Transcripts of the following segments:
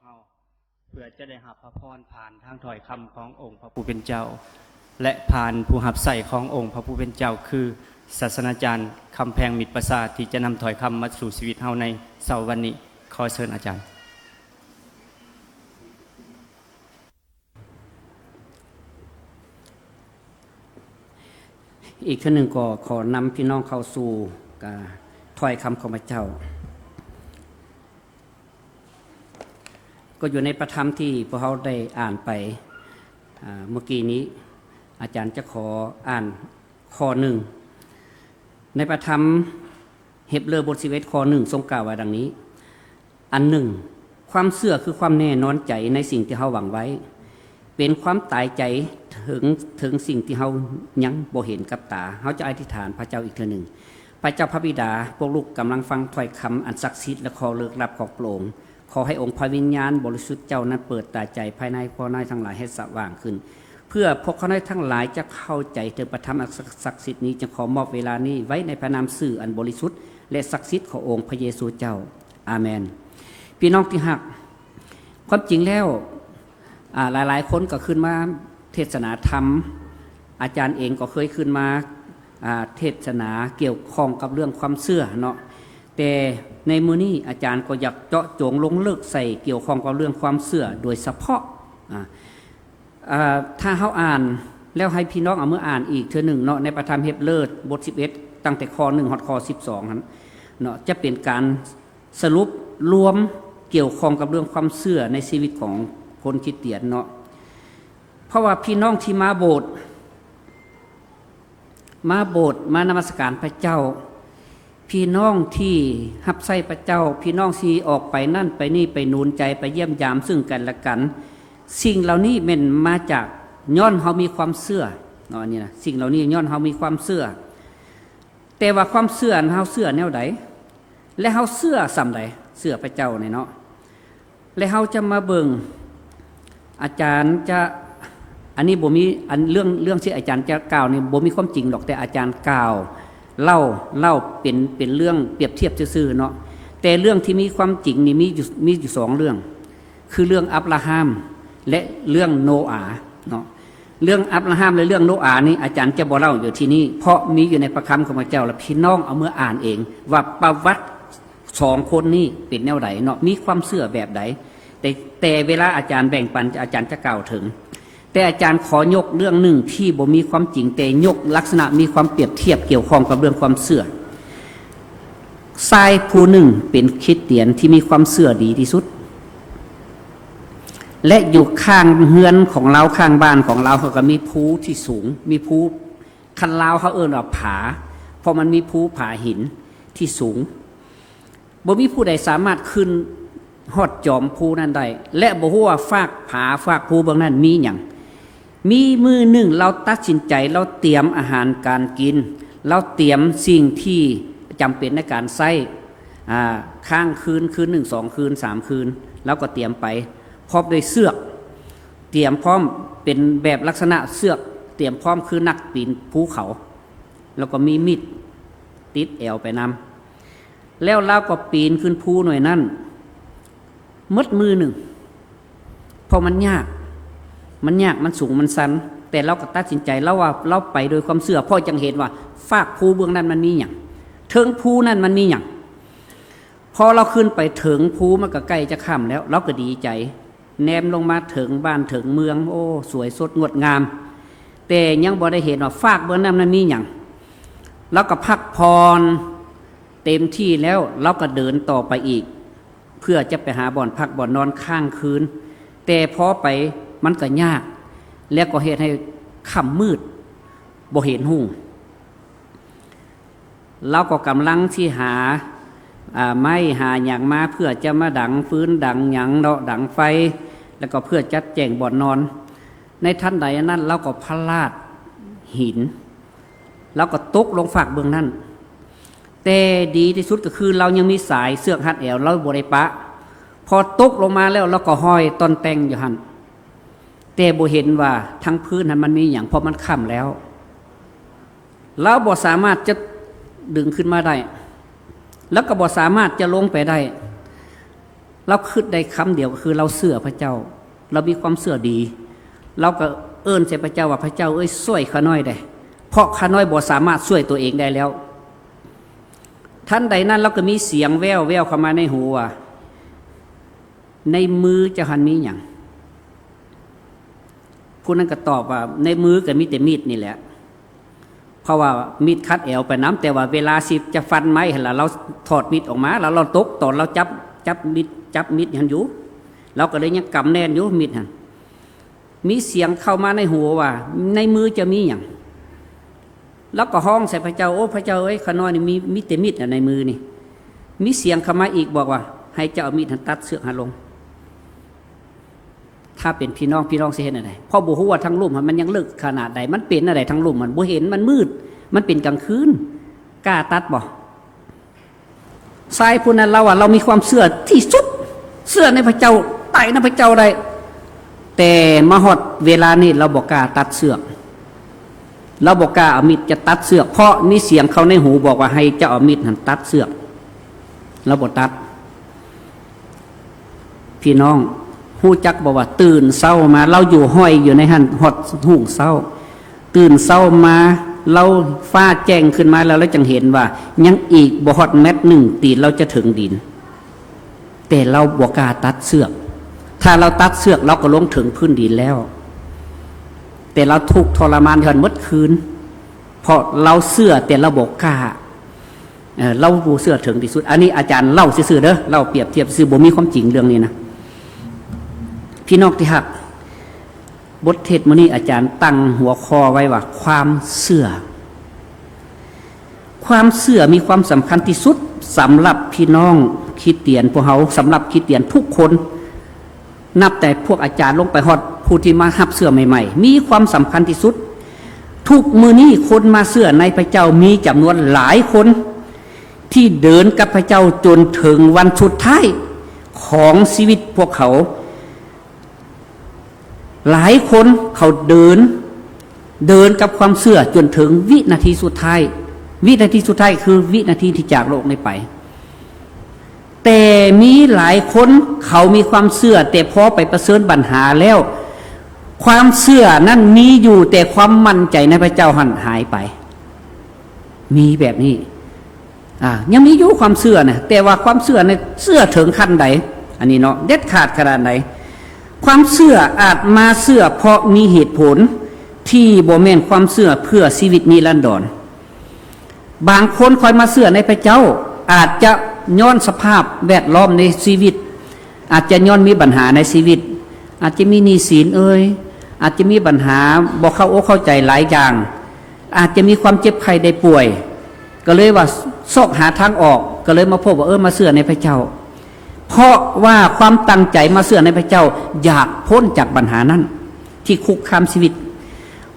ເຮົາ ເພື່ອຈະໄດ້ຮັບພະພອນຜ່ານທາງຖ້ອຍຄຳຂອງອົງພະຜູ້ເປັນເຈົ້າ ແລະ ຜ່ານຜູ້ຮັບໃຊ້ຂອງອົງພະຜູ້ເປັນເຈົ້າ ຄື ສາສະນາຈານ ຄຳແພງ ມິດປະສາດ ທີ່ຈະນຳຖ້ອຍຄຳມາສູ່ຊີວິດເຮົາໃນເຊົ້າວັນນີ້. ຂໍເຊີນອາຈານ. ອີກເທື່ອໜຶ່ງກໍຂໍນຳພີ່ນ້ອງເຂົ້າສູ່ ກະ ຖ້ອຍຄຳຂອງພະເຈົ້າ ກໍຢູ່ໃນພະທຳທີ່ພວກເຮົາໄດ້ອ່ານໄປ ອາ ເມື່ອກີ້ນີ້. ອາຈານຈະຂໍອ່ານຂໍ້ໜຶ່ງ ໃນພະທຳເຮັບເຣີບົດສິບເອັດ ຂໍ້ໜຶ່ງ ຊົງກ່າວວ່າດັ່ງນີ້: ອັນໜຶ່ງ, ຄວາມເຊື່ອຄືຄວາມແນ່ນອນໃຈໃນສິ່ງທີ່ເຮົາຫວັງໄວ້, ເປັນຄວາມຕາຍໃຈເຖິງ, ເຖິງສິ່ງທີ່ເຮົາຍັງບໍ່ເຫັນກັບຕາ. ເຮົາຈະອະທິຖານພະເຈົ້າອີກເທື່ອໜຶ່ງ. ພະເຈົ້າພະບິດາ, ພວກລູກກຳລັງຟັງຖ້ອຍຄຳອັນສັກສິດ ແລະ ຂໍ້ເລິກລັບຂອງພະອົງ. ຂໍໃຫ້ອົງພະວິນຍານບໍລິສຸດເຈົ້ານັ້ນເປີດຕາໃຈພາຍໃນພວກຂ້ານ້ອຍທັງຫຼາຍໃຫ້ສະຫວ່າງຂຶ້ນ, ເພື່ອພວກຂ້ານ້ອຍທັງຫຼາຍຈະເຂົ້າໃຈເຖິງພະທຳອັນສັກສິດນີ້. ຈຶ່ງຂໍມອບເວລານີ້ໄວ້ໃນພະນາມຊື່ອັນບໍລິສຸດ ແລະ ສັກສິດຂອງອົງພະເຢຊູເຈົ້າ. ອາເມນ. ພີ່ນ້ອງທີ່ຮັກ, ຄວາມຈິງແລ້ວ ອາ ຫຼາຍໆຄົນກໍຂຶ້ນມາເທດສະໜາທຳ, ອາຈານເອງກໍເຄີຍຂຶ້ນມາ ອາ ເທດສະໜາກ່ຽວຂ້ອງກັບເລື່ອງຄວາມເຊື່ອເນາະ, ແຕ່ໃນມື້ນີ້ອາຈານກໍຢາກເຈາະຈົງລົງເລິກໃສ່ກ່ຽວຂ້ອງກັບເລື່ອງຄວາມເຊື່ອໂດຍສະເພາະ. ອາ ອາ ຖ້າເຮົາອ່ານແລ້ວ ໃຫ້ພີ່ນ້ອງເອົາມືອ່ານອີກເທື່ອໜຶ່ງເນາະ, ໃນພະທຳເຮັບເຣີບົດສິບເອັດ ຕັ້ງແຕ່ຂໍ້ໜຶ່ງຮອດຂໍ້ສິບສອງຫັ້ນເນາະ, ຈະເປັນການສະຫຼຸບລວມກ່ຽວຂ້ອງກັບເລື່ອງຄວາມເຊື່ອໃນຊີວິດຂອງຄົນຄຣິສຕຽນເນາະ. ເພາະວ່າພີ່ນ້ອງທີ່ມາໂບດ, ມາໂບດ, ມານະມັດສະການພະເຈົ້າ, ພີ່ນ້ອງທີ່ຮັບໃຊ້ພະເຈົ້າ, ພີ່ນ້ອງທີ່ອອກໄປນັ້ນໄປນີ້, ໄປໜູນໃຈ, ໄປຢ້ຽມຢາມຊຶ່ງກັນແລະກັນ, ສິ່ງເຫຼົ່ານີ້ແມ່ນມາຈາກຍ້ອນເຮົາມີຄວາມເຊື່ອເນາະ. ອັນນີ້ນະ, ສິ່ງເຫຼົ່ານີ້ຍ້ອນເຮົາມີຄວາມເຊື່ອ. ແຕ່ວ່າຄວາມເຊື່ອນັ້ນ ເຮົາເຊື່ອແນວໃດ ແລະ ເຮົາເຊື່ອສ່ຳໃດ? ເຊື່ອພະເຈົ້ານີ້ເນາະ. ແລະ ເຮົາຈະມາເບິ່ງ ອາຈານຈະ ອັນນີ້ບໍ່ມີ ອັນເລື່ອງ ເລື່ອງທີ່ອາຈານຈະກ່າວນີ້ບໍ່ມີຄວາມຈິງດອກ, ແຕ່ອາຈານກ່າວ ເລົ່າ ເລົ່າເປັນ ເປັນເລື່ອງປຽບທຽບຊື່ໆເນາະ. ແຕ່ເລື່ອງທີ່ມີຄວາມຈິງນີ້ມີຢູ່ ມີຢູ່ສອງເລື່ອງ ຄືເລື່ອງອັບລາຮາມ ແລະ ເລື່ອງໂນອາເນາະ. ເລື່ອງອັບລາຮາມ ແລະ ເລື່ອງໂນອານີ້ ອາຈານຈະບໍ່ເລົ່າຢູ່ທີ່ນີ້ ເພາະມີຢູ່ໃນພະຄຳຂອງພະເຈົ້າ ແລະ ພີ່ນ້ອງເອົາເມືອອ່ານເອງ ວ່າປະຫວັດສອງຄົນນີ້ເປັນແນວໃດເນາະ, ມີຄວາມເຊື່ອແບບໃດ. ແຕ່ ແຕ່ເວລາອາຈານແບ່ງປັນ ອາຈານຈະກ່າວເຖິງ, ແຕ່ອາຈານຂໍຍົກເລື່ອງໜຶ່ງທີ່ບໍ່ມີຄວາມຈິງ, ແຕ່ຍົກລັກສະນະມີຄວາມປຽບທຽບກ່ຽວຂ້ອງກັບເລື່ອງຄວາມເຊື່ອ. ຊາຍຜູ້ໜຶ່ງເປັນຄຣິສຕຽນທີ່ມີຄວາມເຊື່ອດີທີ່ສຸດ ແລະ ຢູ່ຂ້າງເຮືອນຂອງລາວ, ຂ້າງບ້ານຂອງລາວ ເຂົາກໍມີພູທີ່ສູງ, ມີພູ, ຄັນລາວເຮົາເອີ້ນວ່າຜາ, ເພາະມັນມີພູຜາຫີນທີ່ສູງ. ບໍ່ມີຜູ້ໃດສາມາດຂຶ້ນຮອດຈອມພູນັ້ນໄດ້ ແລະ ບໍ່ຮູ້ວ່າຟາກຜາ, ຟາກພູເບື້ອງນັ້ນມີຫຍັງ. ມີມື້ໜຶ່ງລາວຕັດສິນໃຈ, ລາວຕຽມອາຫານການກິນ, ລາວຕຽມສິ່ງທີ່ຈຳເປັນໃນການໃຊ້, ອາ, ຄ້າງຄືນ, ຄືນໜຶ່ງ, ສອງຄືນ, ສາມຄືນ, ລາວກໍຕຽມໄປ ພ້ອມດ້ວຍເຊືອກ, ຕຽມພ້ອມເປັນແບບລັກສະນະເຊືອກ, ຕຽມພ້ອມຄືນັກປີນພູເຂົາ, ແລ້ວກໍມີມີດຕິດແອວໄປນຳ. ແລ້ວລາວກໍປີນຂຶ້ນພູໜ່ວຍນັ້ນໝົດມື້ໜຶ່ງ ເພາະມັນຍາກ, ມັນຍາກ, ມັນສູງ, ມັນຊັນ, ແຕ່ລາວກໍຕັດສິນໃຈ, ລາວວ່າລາວໄປໂດຍຄວາມເຊື່ອ, ເພາະຈັ່ງເຫັນວ່າຟາກພູເບື້ອງນັ້ນມັນມີຫຍັງ, ເທິງພູນັ້ນມັນມີຫຍັງ. ພໍລາວຂຶ້ນໄປເຖິງພູ ມັນກໍໃກ້ຈະຄ່ຳແລ້ວ, ລາວກໍດີໃຈ, ແນມລົງມາເຖິງບ້ານເຖິງເມືອງ, ໂອ້ ສວຍສົດງົດງາມ, ແຕ່ຍັງບໍ່ໄດ້ເຫັນວ່າຟາກເບື້ອງນັ້ນມັນມີຫຍັງ. ລາວກໍພັກຜ່ອນເຕັມທີ່ແລ້ວ, ລາວກໍເດີນຕໍ່ໄປອີກ ເພື່ອຈະໄປຫາບ່ອນພັກບ່ອນນອນຄ້າງຄືນ, ແຕ່ພໍໄປມັນກໍຍາກ ແລະ ກໍເຮັດໃຫ້ຄ່ຳມືດ ບໍ່ເຫັນຮຸ່ງ. ລາວກໍກຳລັງຊິຫາ, ອາ, ໄມ້ຫາຫຍັງມາເພື່ອຈະມາດັງຟືນດັງຫຍັງເນາະ, ດັງໄຟ, ແລ້ວກໍເພື່ອຈັດແຈງບ່ອນນອນ. ໃນທັນໃດນັ້ນ ລາວກໍພະລາດຫີນ, ລາວກໍຕົກລົງຟາກເບື້ອງນັ້ນ. ແຕ່ດີທີ່ສຸດກໍຄືລາວຍັງມີສາຍເຊືອກຮັດແອວ, ລາວບໍ່ໄດ້ປະ. ພໍຕົກລົງມາແລ້ວ ລາວກໍຫ້ອຍຕ່ອນແຕ່ງຢູ່ຫັ້ນ, ແຕ່ບໍ່ເຫັນວ່າທາງພື້ນຫັ້ນມັນມີຫຍັງ, ເພາະມັນຄ່ຳແລ້ວ. ລາວບໍ່ສາມາດຈະດຶງຂຶ້ນມາໄດ້, ລາວກໍບໍ່ສາມາດຈະລົງໄປໄດ້. ລາວຄິດໄດ້ຄຳດຽວ ກໍຄືລາວເຊື່ອພະເຈົ້າ, ລາວມີຄວາມເຊື່ອດີ. ລາວກໍເອີ້ນໃສ່ພະເຈົ້າວ່າ, ພະເຈົ້າເອີຍ, ຊ່ວຍຂ້ານ້ອຍແດ່, ເພາະຂ້ານ້ອຍບໍ່ສາມາດຊ່ວຍຕົວເອງໄດ້ແລ້ວ. ທັນໃດນັ້ນລາວກໍມີສຽງແວ່ວໆເຂົ້າມາໃນຫູວ່າ, ໃນມືເຈົ້າຫັ້ນມີຫຍັງ? ຜູ້ນັ້ນກໍຕອບວ່າ, ໃນມືກໍມີແຕ່ມີດນີ້ແຫຼະ. ເພາະວ່າມີດຄັດແອວໄປນຳ, ແຕ່ວ່າເວລາຊິຈະຟັນໄມ້ຫັ້ນລະ, ລາວຖອດມີດອອກມາ ແລ້ວລາວຕົກ, ຕອນລາວຈັບ, ຈັບມີດ, ຈັບມີດຫັ້ນຢູ່, ລາວກໍເລີຍຍັງກຳແໜ້ນຢູ່ມີດຫັ້ນ. ມີສຽງເຂົ້າມາໃນຫູວ່າ, ໃນມືເຈົ້າມີຫຍັງ? ລາວກໍຮ້ອງໃສ່ພະເຈົ້າ, ໂອ້ ພະເຈົ້າເອີຍ, ຂ້ານ້ອຍນີ້ມີ, ມີແຕ່ມີດນະໃນມືນີ້. ມີສຽງເຂົ້າມາອີກບອກວ່າ, ໃຫ້ເຈົ້າເອົາມີດຫັ້ນຕັດເຊືອກຫັ້ນລົງ. ຖ້າເປັນພີ່ນ້ອງ, ພີ່ນ້ອງຊິເຮັດແນວໃດ? ເພາະບໍ່ຮູ້ວ່າທາງລຸ່ມຫັ້ນມັນຍັງເລິກຂະໜາດໃດ, ມັນເປັນແນວໃດທາງລຸ່ມຫັ້ນ, ບໍ່ເຫັນ, ມັນມືດ, ມັນເປັນກາງຄືນ, ກ້າຕັດບໍ່? ຊາຍຜູ້ນັ້ນລາວວ່າລາວມີຄວາມເຊື່ອທີ່ສຸດ, ເຊື່ອໃນພະເຈົ້າ, ຕາຍນຳພະເຈົ້າໄດ້. ແຕ່ມາຮອດເວລານີ້ລາວບໍ່ກ້າຕັດເຊືອກ, ລາວບໍ່ກ້າເອົາມີດຈະຕັດເຊືອກ, ເພາະມີສຽງເຂົ້າໃນຫູບອກວ່າໃຫ້ເຈົ້າເອົາມີດຫັ້ນຕັດເຊືອກ, ລາວບໍ່ຕັດ. ພີ່ນ້ອງຮູ້ຈັກບໍ່ວ່າ ຕື່ນເຊົ້າມາ, ລາວຢູ່ຫ້ອຍຢູ່ໃນຫັ້ນຮອດຮຸ່ງເຊົ້າ, ຕື່ນເຊົ້າມາ ລາວ ຟ້າແຈ້ງຂຶ້ນມາແລ້ວ ລາວຈັ່ງເຫັນວ່າຍັງອີກບໍ່ຮອດແມັດໜຶ່ງ ຕີນລາວຈະເຖິງດິນ, ແຕ່ລາວບໍ່ກ້າຕັດເຊືອກ. ຖ້າລາວຕັດເຊືອກ ລາວກໍລົງເຖິງພື້ນດິນແລ້ວ. ແຕ່ລາວທຸກທໍລະມານຢູ່ຫັ້ນໝົດຄືນ, ເພາະລາວເຊື່ອ ແຕ່ລາວບໍ່ກ້າ. ເອີ ລາວຜູ້ເຊື່ອເຖິງທີ່ສຸດ. ອັນນີ້ອາຈານເລົ່າຊື່ໆເດີ, ເລົ່າປຽບທຽບຊື່ໆ, ບໍ່ມີຄວາມຈິງເລື່ອງນີ້ນະ. ພີ່ນ້ອງທີ່ຮັກ, ບົດເທດມື້ນີ້ອາຈານຕັ້ງຫົວຂໍ້ໄວ້ວ່າ ຄວາມເຊື່ອ. ຄວາມເຊື່ອມີຄວາມສຳຄັນທີ່ສຸດສຳລັບພີ່ນ້ອງຄຣິສຕຽນພວກເຮົາ, ສຳລັບຄຣິສຕຽນທຸກຄົນ. ນັບແຕ່ພວກອາຈານລົງໄປຮອດຜູ້ທີ່ມາຮັບເຊື່ອໃໝ່ໆ ມີຄວາມສຳຄັນທີ່ສຸດ. ທຸກມື້ນີ້ຄົນມາເຊື່ອໃນພະເຈົ້າມີຈຳນວນຫຼາຍຄົນ ທີ່ເດີນກັບພະເຈົ້າຈົນເຖິງວັນສຸດທ້າຍຂອງຊີວິດພວກເຂົາ. ຫຼາຍຄົນເຂົາເດີນ, ເດີນກັບຄວາມເຊື່ອຈົນເຖິງວິນາທີສຸດທ້າຍ. ວິນາທີສຸດທ້າຍຄືວິນາທີທີ່ຈາກໂລກນີ້ໄປ. ແຕ່ມີຫຼາຍຄົນເຂົາມີຄວາມເຊື່ອ, ແຕ່ພໍໄປປະເຊີນບັນຫາແລ້ວ, ຄວາມເຊື່ອນັ້ນມີຢູ່, ແຕ່ຄວາມໝັ້ນໃຈໃນພະເຈົ້າຫັ້ນຫາຍໄປ. ມີແບບນີ້. ອາ ຍັງມີຢູ່ຄວາມເຊື່ອນະ, ແຕ່ວ່າຄວາມເຊື່ອນັ້ນເຊື່ອເຖິງຂັ້ນໃດ? ອັນນີ້ເນາະ, ເດັດຂາດຂະໜາດໃດ? ຄວາມເຊື່ອອາດມາເຊື່ອເພາະມີເຫດຜົນທີ່ບໍ່ແມ່ນຄວາມເຊື່ອເພື່ອຊີວິດນິລັນດອນ. ບາງຄົນຄ່ອຍມາເຊື່ອໃນພະເຈົ້າ ອາດຈະຍ້ອນສະພາບແວດລ້ອມໃນຊີວິດ, ອາດຈະຍ້ອນມີບັນຫາໃນຊີວິດ, ອາດຈະມີໜີ້ສິນເອີຍ, ອາດຈະມີບັນຫາບໍ່ເຂົ້າອົກເຂົ້າໃຈຫຼາຍຢ່າງ, ອາດຈະມີຄວາມເຈັບໄຂ້ໄດ້ປ່ວຍ, ກໍເລີຍວ່າຊອກຫາທາງອອກ, ກໍເລີຍມາພົບວ່າ, ເອີ, ມາເຊື່ອໃນພະເຈົ້າ. ເພາະວ່າຄວາມຕັ້ງໃຈມາເຊື່ອໃນພະເຈົ້າ ຢາກພົ້ນຈາກບັນຫານັ້ນທີ່ຄຸກຄາມຊີວິດ.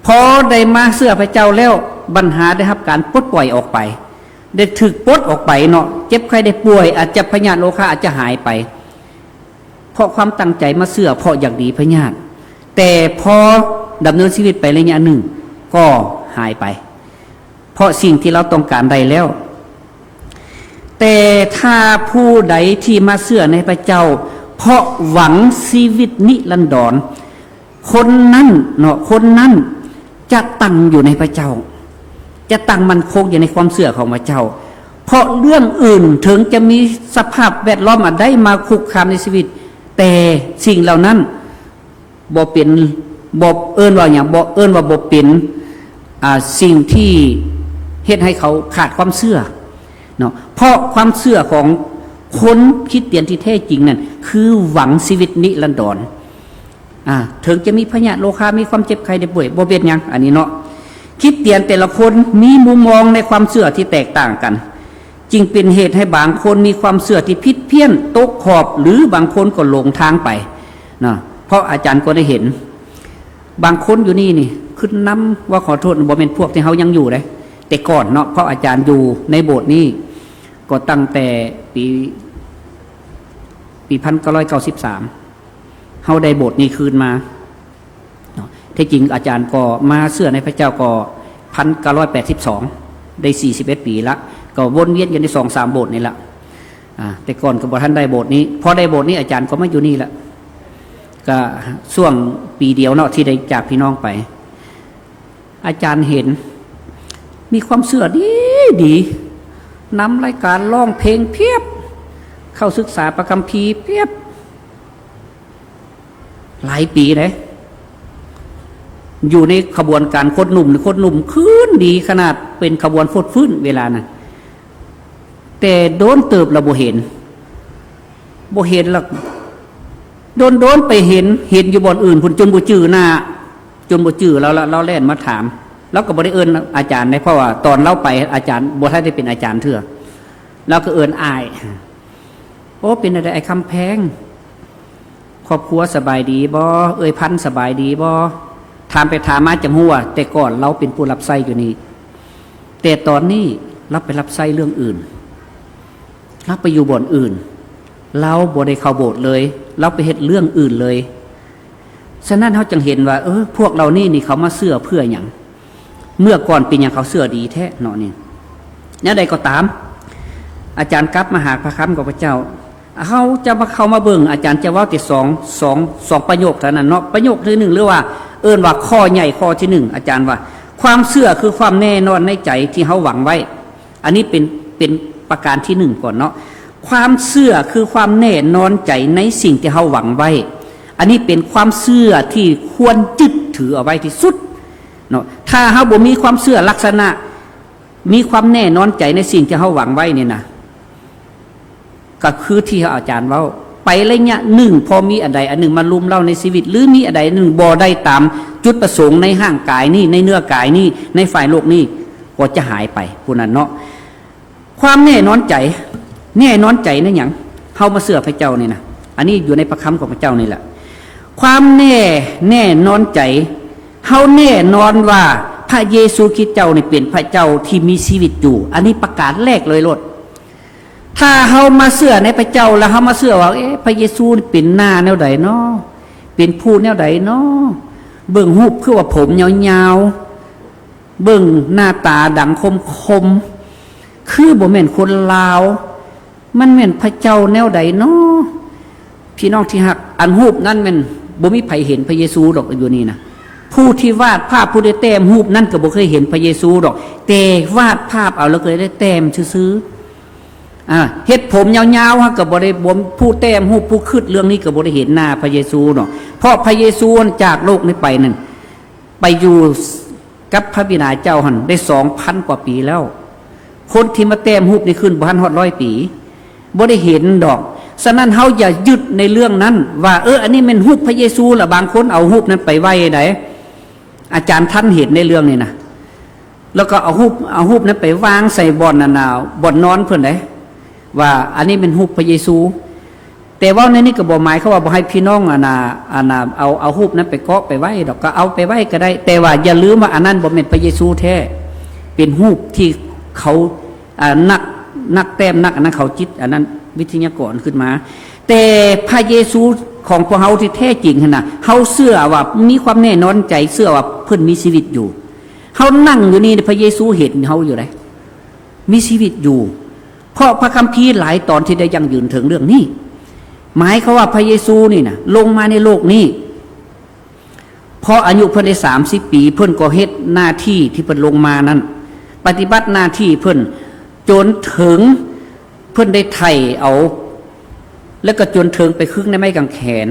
ພໍໄດ້ມາເຊື່ອພະເຈົ້າແລ້ວ, ບັນຫາໄດ້ຮັບການປົດປ່ອຍອອກໄປ, ໄດ້ຖືກປົດອອກໄປເນາະ, ເຈັບໄຂ້ໄດ້ປ່ວຍ, ອາດຈະພະຍາດໂລຄາອາດຈະຫາຍໄປ. ເພາະຄວາມຕັ້ງໃຈມາເຊື່ອເພາະຢາກດີພະຍາດ, ແຕ່ພໍດຳເນີນຊີວິດໄປໄລຍະໜຶ່ງກໍຫາຍໄປ, ເພາະສິ່ງທີ່ລາວຕ້ອງການໄດ້ແລ້ວ. ແຕ່ຖ້າຜູ້ໃດທີ່ມາເຊື່ອໃນພະເຈົ້າ ເພາະຫວັງຊີວິດນິລັນດອນ, ຄົນນັ້ນເນາະ, ຄົນນັ້ນຈະຕັ້ງຢູ່ໃນພະເຈົ້າ, ຈະຕັ້ງໝັ້ນຄົງຢູ່ໃນຄວາມເຊື່ອຂອງພະເຈົ້າ. ເພາະເລື່ອງອື່ນ, ເຖິງຈະມີສະພາບແວດລ້ອມອັນໃດມາຄຸກຄາມໃນຊີວິດ, ແຕ່ສິ່ງເຫຼົ່ານັ້ນບໍ່ເປັນ, ບໍ່ເອີ້ນວ່າຫຍັງ, ບໍ່ເອີ້ນວ່າບໍ່ເປັນ, ອ່າ, ສິ່ງທີ່ເຮັດໃຫ້ເຂົາຂາດຄວາມເຊື່ອເນາະ. ເພາະຄວາມເຊື່ອຂອງຄົນຄຣິສຕຽນທີ່ແທ້ຈິງນັ້ນ ຄືຫວັງຊີວິດນິລັນດອນ. ອາ ເຖິງຈະມີພະຍາດໂລຄາ, ມີຄວາມເຈັບໄຂ້ໄດ້ປ່ວຍ, ບໍ່ເປັນຫຍັງ, ອັນນີ້ເນາະ. ຄຣິສຕຽນແຕ່ລະຄົນມີມຸມມອງໃນຄວາມເຊື່ອທີ່ແຕກຕ່າງກັນ, ຈຶ່ງເປັນເຫດໃຫ້ບາງຄົນມີຄວາມເຊື່ອທີ່ຜິດພຽນ, ຕົກຂອບ, ຫຼື ບາງຄົນກໍຫຼົງທາງໄປເນາະ. ເພາະອາຈານກໍໄດ້ເຫັນບາງຄົນຢູ່ນີ້ນີ້, ຂຶ້ນນຳວ່າ, ຂໍໂທດ, ບໍ່ແມ່ນພວກທີ່ເຮົາຍັງຢູ່ເດ້, ແຕ່ກ່ອນເນາະ, ເພາະອາຈານຢູ່ໃນໂບດນີ້ກໍຕັ້ງແຕ່ປີ ປີພັນເກົ້າຮ້ອຍເກົ້າສິບສາມ ເຮົາໄດ້ໂບດນີ້ຄືນມາເນາະ. ແທ້ຈິງອາຈານກໍມາເຊື່ອໃນພະເຈົ້າກໍພັນເກົ້າຮ້ອຍແປດສິບສອງ ໄດ້ສີ່ສິບເອັດປີລະ, ກໍວົນວຽນຢູ່ໃນສອງສາມໂບດນີ້ລະ. ອາ ແຕ່ກ່ອນກໍບໍ່ທັນໄດ້ໂບດນີ້ ພໍໄດ້ໂບດນີ້ອາຈານກໍມາຢູ່ນີ້ລະ ກໍຊ່ວງປີດຽວເນາະທີ່ໄດ້ຈາກພີ່ນ້ອງໄປ ອາຈານເຫັນມີຄວາມເຊື່ອດີໆ ນຳລາຍການຮ້ອງເພງພຽບ ເຂົ້າສຶກສາພະຄຳພີພຽບ ຫຼາຍປີເດ້ ຢູ່ໃນຂະບວນການຄົນໜຸ່ມ ຄົນໜຸ່ມຄືນດີຂະໜາດ ເປັນຂະບວນຟົດຟື້ນເວລານັ້ນ ແຕ່ດົນເຕີບລະບໍ່ເຫັນ ບໍ່ເຫັນລະ ດົນໆໄປເຫັນ ເຫັນຢູ່ບ່ອນອື່ນພຸ້ນ ຈົນບໍ່ຈື່ໜ້າ ຈົນບໍ່ຈື່ລາວລະ ລາວແລ່ນມາຖາມ ລາວກໍບໍ່ໄດ້ເອີ້ນອາຈານເດ້ ເພາະວ່າຕອນລາວໄປອາຈານບໍ່ທັນໄດ້ເປັນອາຈານເທື່ອ ລາວກໍເອີ້ນອ້າຍ ໂອ້ ເປັນແນວໃດອ້າຍຄຳແພງ? ຄອບຄົວສະບາຍດີບໍ່? ເອື້ອຍພັນສະບາຍດີບໍ່? ຖາມໄປຖາມມາຈັ່ງຮູ້ວ່າ ແຕ່ກ່ອນລາວເປັນຜູ້ຮັບໃຊ້ຢູ່ນີ້ ແຕ່ຕອນນີ້ລາວໄປຮັບໃຊ້ເລື່ອງອື່ນ ລາວໄປຢູ່ບ່ອນອື່ນ ລາວບໍ່ໄດ້ເຂົ້າໂບດເລີຍ ລາວໄປເຮັດເລື່ອງອື່ນເລີຍ. ສະນັ້ນເຮົາຈຶ່ງເຫັນວ່າ ເອີ ພວກເຫຼົ່ານີ້ນີ້ເຂົາມາເຊື່ອເພື່ອຫຍັງ? ເມື່ອກ່ອນເປັນຫຍັງເຂົາເຊື່ອດີແທ້ເນາະນີ້? ແນວໃດກໍຕາມ ອາຈານກັບມາຫາພະຄຳຂອງພະເຈົ້າ ເຮົາຈະມາເຂົ້າມາເບິ່ງ ອາຈານຈະເວົ້າແຕ່ສອງ ສອງ ສອງປະໂຫຍກເທົ່ານັ້ນເນາະ. ປະໂຫຍກທີໜຶ່ງ ຫຼືວ່າເອີ້ນວ່າຂໍ້ໃຫຍ່ຂໍ້ທີໜຶ່ງ ອາຈານວ່າ ຄວາມເຊື່ອຄືຄວາມແນ່ນອນໃນໃຈທີ່ເຮົາຫວັງໄວ້. ອັນນີ້ເປັນ ເປັນປະການທີໜຶ່ງກ່ອນເນາະ. ຄວາມເຊື່ອຄືຄວາມແນ່ນອນໃຈໃນສິ່ງທີ່ເຮົາຫວັງໄວ້. ອັນນີ້ເປັນຄວາມເຊື່ອທີ່ຄວນຍຶດຖືເອົາໄວ້ທີ່ສຸດເນາະ. ຖ້າເຮົາບໍ່ມີຄວາມເຊື່ອລັກສະນະ ມີຄວາມແນ່ນອນໃຈໃນສິ່ງທີ່ເຮົາຫວັງໄວ້ນີ້ນະ ກໍຄືທີ່ອາຈານເວົ້າ ໄປໄລຍະໜຶ່ງ ພໍມີອັນໃດອັນໜຶ່ງມາລຸມເລົ້າໃນຊີວິດ ຫຼື ມີອັນໃດອັນໜຶ່ງບໍ່ໄດ້ຕາມຈຸດປະສົງໃນຮ່າງກາຍນີ້ ໃນເນື້ອກາຍນີ້ ໃນຝ່າຍໂລກນີ້ ກໍຈະຫາຍໄປ ຜູ້ນັ້ນເນາະ. ຄວາມແນ່ນອນໃຈ ແນ່ນອນໃຈໃນຫຍັງ? ເຮົາມາເຊື່ອພະເຈົ້ານີ້ນະ ອັນນີ້ຢູ່ໃນພະຄຳຂອງພະເຈົ້ານີ້ແຫຼະ. ຄວາມແນ່ ແນ່ນອນໃຈ ເຮົາແນ່ນອນວ່າພະເຢຊູຄຣິດເຈົ້ານີ້ເປັນພະເຈົ້າທີ່ມີຊີວິດຢູ່ ອັນນີ້ປະການແລກເລີຍໂລດ. ຖ້າເຮົາມາເຊື່ອໃນພະເຈົ້າ ແລ້ວເຮົາມາເຊື່ອວ່າ ເອ ພະເຢຊູນີ້ເປັນໜ້າແນວໃດເນາະ? ເປັນຜູ້ແນວໃດເນາະ? ເບິ່ງຮູບຄືວ່າຜົມຍາວໆ ເບິ່ງໜ້າຕາດັງຄົມໆ ຄືບໍ່ແມ່ນຄົນລາວ ມັນແມ່ນພະເຈົ້າແນວໃດເນາະ? ພີ່ນ້ອງທີ່ຮັກ ອັນຮູບນັ້ນແມ່ນບໍ່ມີໃຜເຫັນພະເຢຊູດອກຢູ່ນີ້ນະ. ຜູ້ທີ່ວາດພາບ ຜູ້ທີ່ແຕ້ມຮູບນັ້ນກໍບໍ່ເຄີຍເຫັນພະເຢຊູດອກ ແຕ່ວາດພາບເອົາ ແລ້ວກໍໄດ້ແຕ້ມຊື່ໆ. ອາ ເຮັດຜົມຍາວໆ ຫາກໍບໍ່ໄດ້ ຜູ້ແຕ້ມຮູບ ຜູ້ຄິດເລື່ອງນີ້ກໍບໍ່ໄດ້ເຫັນໜ້າພະເຢຊູດອກ ເພາະພະເຢຊູຈາກໂລກນີ້ໄປນັ້ນ ໄປຢູ່ ກັບພະບິດາເຈົ້າຫັ້ນໄດ້ສອງພັນກວ່າປີແລ້ວ. ຄົນທີ່ມາແຕ້ມຮູບນີ້ຂຶ້ນບໍ່ທັນຮອດຮ້ອຍປີ ບໍ່ໄດ້ເຫັນດອກ. ສະນັ້ນເຮົາຢ່າຍຶດໃນເລື່ອງນັ້ນວ່າ ເອີ ອັນນີ້ແມ່ນຮູບພະເຢຊູລະ. ບາງຄົນເອົາຮູບນັ້ນໄປໄວ້ໃດ ອາຈານທັນເຫັນໃນເລື່ອງນີ້ນະ ແລ້ວກໍເອົາຮູບ ເອົາຮູບນັ້ນໄປວາງໃສ່ບ່ອນ ອັນນ່າ ບ່ອນນອນເພິ່ນໃດ ວ່າອັນນີ້ແມ່ນຮູບພະເຢຊູ. ແຕ່ເວົ້າໃນນີ້ກໍບໍ່ໝາຍຄວາມວ່າບໍ່ໃຫ້ພີ່ນ້ອງ ອັນນ່າ ອັນນ່າ ເອົາ ເອົາຮູບນັ້ນໄປເກາະໄປໄວ້ດອກ ກໍເອົາໄປໄວ້ກໍໄດ້ ແຕ່ວ່າຢ່າລືມວ່າອັນນັ້ນບໍ່ແມ່ນພະເຢຊູແທ້ ເປັນຮູບທີ່ເຂົາ ອາ ນັກ ນັກແຕ້ມ ນັກອັນນັ້ນເຂົາຈິດ ອັນນັ້ນວິທະຍາກອນຂຶ້ນມາ. ແຕ່ພະເຢຊູຂອງພວກເຮົາທີ່ແທ້ຈິງຫັ້ນນະ ເຮົາເຊື່ອວ່າ ມີຄວາມແນ່ນອນໃຈ ເຊື່ອວ່າເພິ່ນມີຊີວິດຢູ່. ເຮົານັ່ງຢູ່ນີ້ ພະເຢຊູເຫັນເຮົາຢູ່ໃດ ມີຊີວິດຢູ່. ເພາະພະຄຳພີຫຼາຍຕອນທີ່ໄດ້ຢັ້ງຢືນເຖິງເລື່ອງນີ້ ໝາຍຄວາມວ່າພະເຢຊູນີ້ນະ ລົງມາໃນໂລກນີ້ ເພາະອາຍຸເພິ່ນໄດ້ສາມສິບປີ ເພິ່ນກໍເຮັດໜ້າທີ່ທີ່ເພິ່ນລົງມານັ້ນ ປະຕິບັດໜ້າທີ່ເພິ່ນ ຈົນເຖິງເພິ່ນໄດ້ໄຖ່ເອົາ ແລ້ວກໍຈົນເຖິງໄປຄຶງໃນໄມ້ກາງແຂນ.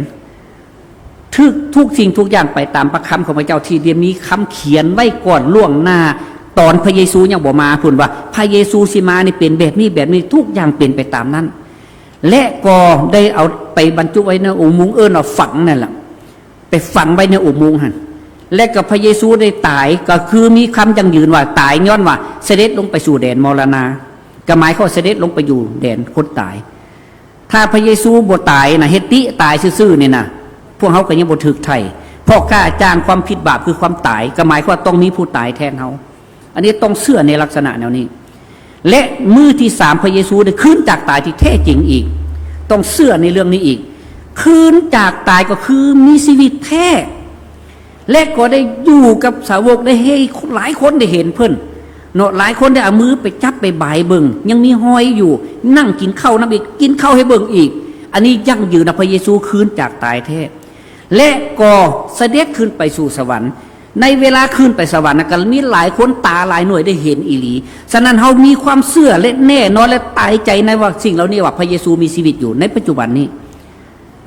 ຖືກທຸກສິ່ງທຸກຢ່າງໄປຕາມພະຄຳຂອງພະເຈົ້າ ທີ່ໄດ້ມີຄຳຂຽນໄວ້ກ່ອນລ່ວງໜ້າ ຕອນພະເຢຊູຍັງບໍ່ມາພຸ້ນ ວ່າພະເຢຊູຊິມານີ້ເປັນແບບນີ້ແບບນີ້ ທຸກຢ່າງເປັນໄປຕາມນັ້ນ ແລະ ກໍໄດ້ເອົາໄປບັນຈຸໄວ້ໃນອຸໂມງ ເອີ້ນວ່າຝັງນັ້ນລະ ໄປຝັງໄວ້ໃນອຸໂມງຫັ້ນ ແລະ ກໍພະເຢຊູໄດ້ຕາຍ ກໍຄືມີຄຳຢັ້ງຢືນວ່າຕາຍຍ້ອນວ່າສະເດັດລົງໄປສູ່ແດນມໍລະນາ ກໍໝາຍຄວາມວ່າສະເດັດລົງໄປຢູ່ແດນຄົນຕາຍ. ຖ້າພະເຢຊູບໍ່ຕາຍນະ ເຮັດຕິຕາຍຊື່ໆນີ້ນະ ພວກເຮົາກໍຍັງບໍ່ຖືກໄຖ່ ເພາະຄ່າຈ້າງຄວາມຜິດບາບຄືຄວາມຕາຍ ກໍໝາຍຄວາມວ່າຕ້ອງມີຜູ້ຕາຍແທນເຮົາ. ອັນນີ້ຕ້ອງເຊື່ອໃນລັກສະນະແນວນີ້ ແລະ ມື້ທີສາມພະເຢຊູໄດ້ຄືນຈາກຕາຍທີ່ແທ້ຈິງອີກ ຕ້ອງເຊື່ອໃນເລື່ອງນີ້ອີກ. ຄືນຈາກຕາຍກໍຄືມີຊີວິດແທ້ ແລະ ກໍໄດ້ຢູ່ກັບສາວົກ ໄດ້ໃຫ້ຫຼາຍຄົນໄດ້ເຫັນເພິ່ນ ເນາະ ຫຼາຍຄົນໄດ້ເອົາມືໄປຈັບໄປບາຍເບິ່ງ ຍັງມີຮອຍຢູ່ ນັ່ງກິນເຂົ້ານຳອີກ ກິນເຂົ້າໃຫ້ເບິ່ງອີກ. ອັນນີ້ຢັ້ງຢືນວ່າພະເຢຊູຄືນຈາກຕາຍແທ້ ແລະ ກໍສະເດັດຂຶ້ນໄປສູ່ສະຫວັນ. ໃນເວລາຂຶ້ນໄປສະຫວັນນະ ກໍມີຫຼາຍຄົນຕາຫຼາຍໜ່ວຍໄດ້ເຫັນອີ່ຫຼີ. ສະນັ້ນ ເຮົາມີຄວາມເຊື່ອ ແລະ ແນ່ນອນ ແລະ ຕາຍໃຈໃນວ່າສິ່ງເຫຼົ່ານີ້ ວ່າພະເຢຊູມີຊີວິດຢູ່ໃນປັດຈຸບັນນີ້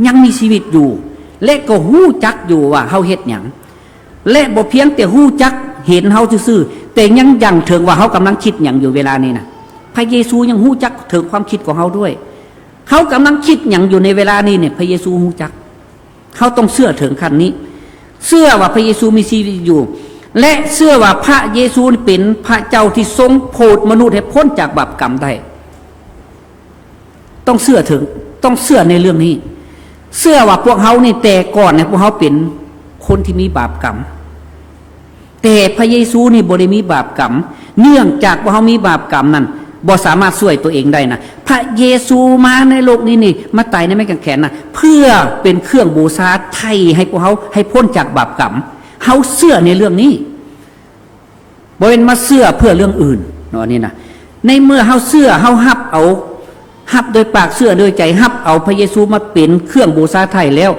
ຍັງມີຊີວິດຢູ່ ແລະ ກໍຮູ້ຈັກຢູ່ວ່າເຮົາເຮັດຫຍັງ ແລະ ບໍ່ພຽງແຕ່ຮູ້ຈັກເຫັນເຮົາຊື່ໆ ແຕ່ຍັງຍັ່ງເຖິງວ່າເຮົາກຳລັງຄິດຫຍັງຢູ່ເວລານີ້ນະ. ພະເຢຊູຍັງຮູ້ຈັກເຖິງຄວາມຄິດຂອງເຮົາດ້ວຍ. ເຮົາກຳລັງຄິດຫຍັງຢູ່ໃນເວລານີ້ນີ້ ພະເຢຊູຮູ້ຈັກ. ເຮົາຕ້ອງເຊື່ອເຖິງຂັ້ນນີ້ ເຊື່ອວ່າພະເຢຊູມີຊີວິດຢູ່ ແລະ ເຊື່ອວ່າພະເຢຊູເປັນພະເຈົ້າທີ່ຊົງໂຜດມະນຸດໃຫ້ພົ້ນຈາກບາບກຳໄດ້. ຕ້ອງເຊື່ອເຖິງ ຕ້ອງເຊື່ອໃນເລື່ອງນີ້ ເຊື່ອວ່າພວກເຮົານີ້ແຕ່ກ່ອນນີ້ ພວກເຮົາເປັນຄົນທີ່ມີບາບກຳ ແຕ່ພະເຢຊູນີ້ບໍ່ໄດ້ມີບາບກຳ. ເນື່ອງຈາກວ່າເຮົາມີບາບກຳນັ້ນ ບໍ່ສາມາດຊ່ວຍຕົວເອງໄດ້ນະ. ພະເຢຊູມາໃນໂລກນີ້ນີ້ ມາຕາຍໃນໄມ້ກາງແຂນນະ ເພື່ອເປັນເຄື່ອງບູຊາໄຖ່ໃຫ້ພວກເຮົາໃຫ້ພົ້ນຈາກບາບກຳ. ເຮົາເຊື່ອໃນເລື່ອງນີ້. ບໍ່ແມ່ນມາເຊື່ອເພື່ອເລື່ອງອື່ນເນາະ ອັນນີ້ນະ. ໃນເມື່ອເຮົາເຊື່ອ ເຮົາຮັບເອົາ ຮັບໂດຍປາກ ເຊື່ອໂດຍໃຈ ຮັບເອົາພະເຢຊູມາເປັນເຄື່ອງບູຊາໄຖ່ແລ້ວ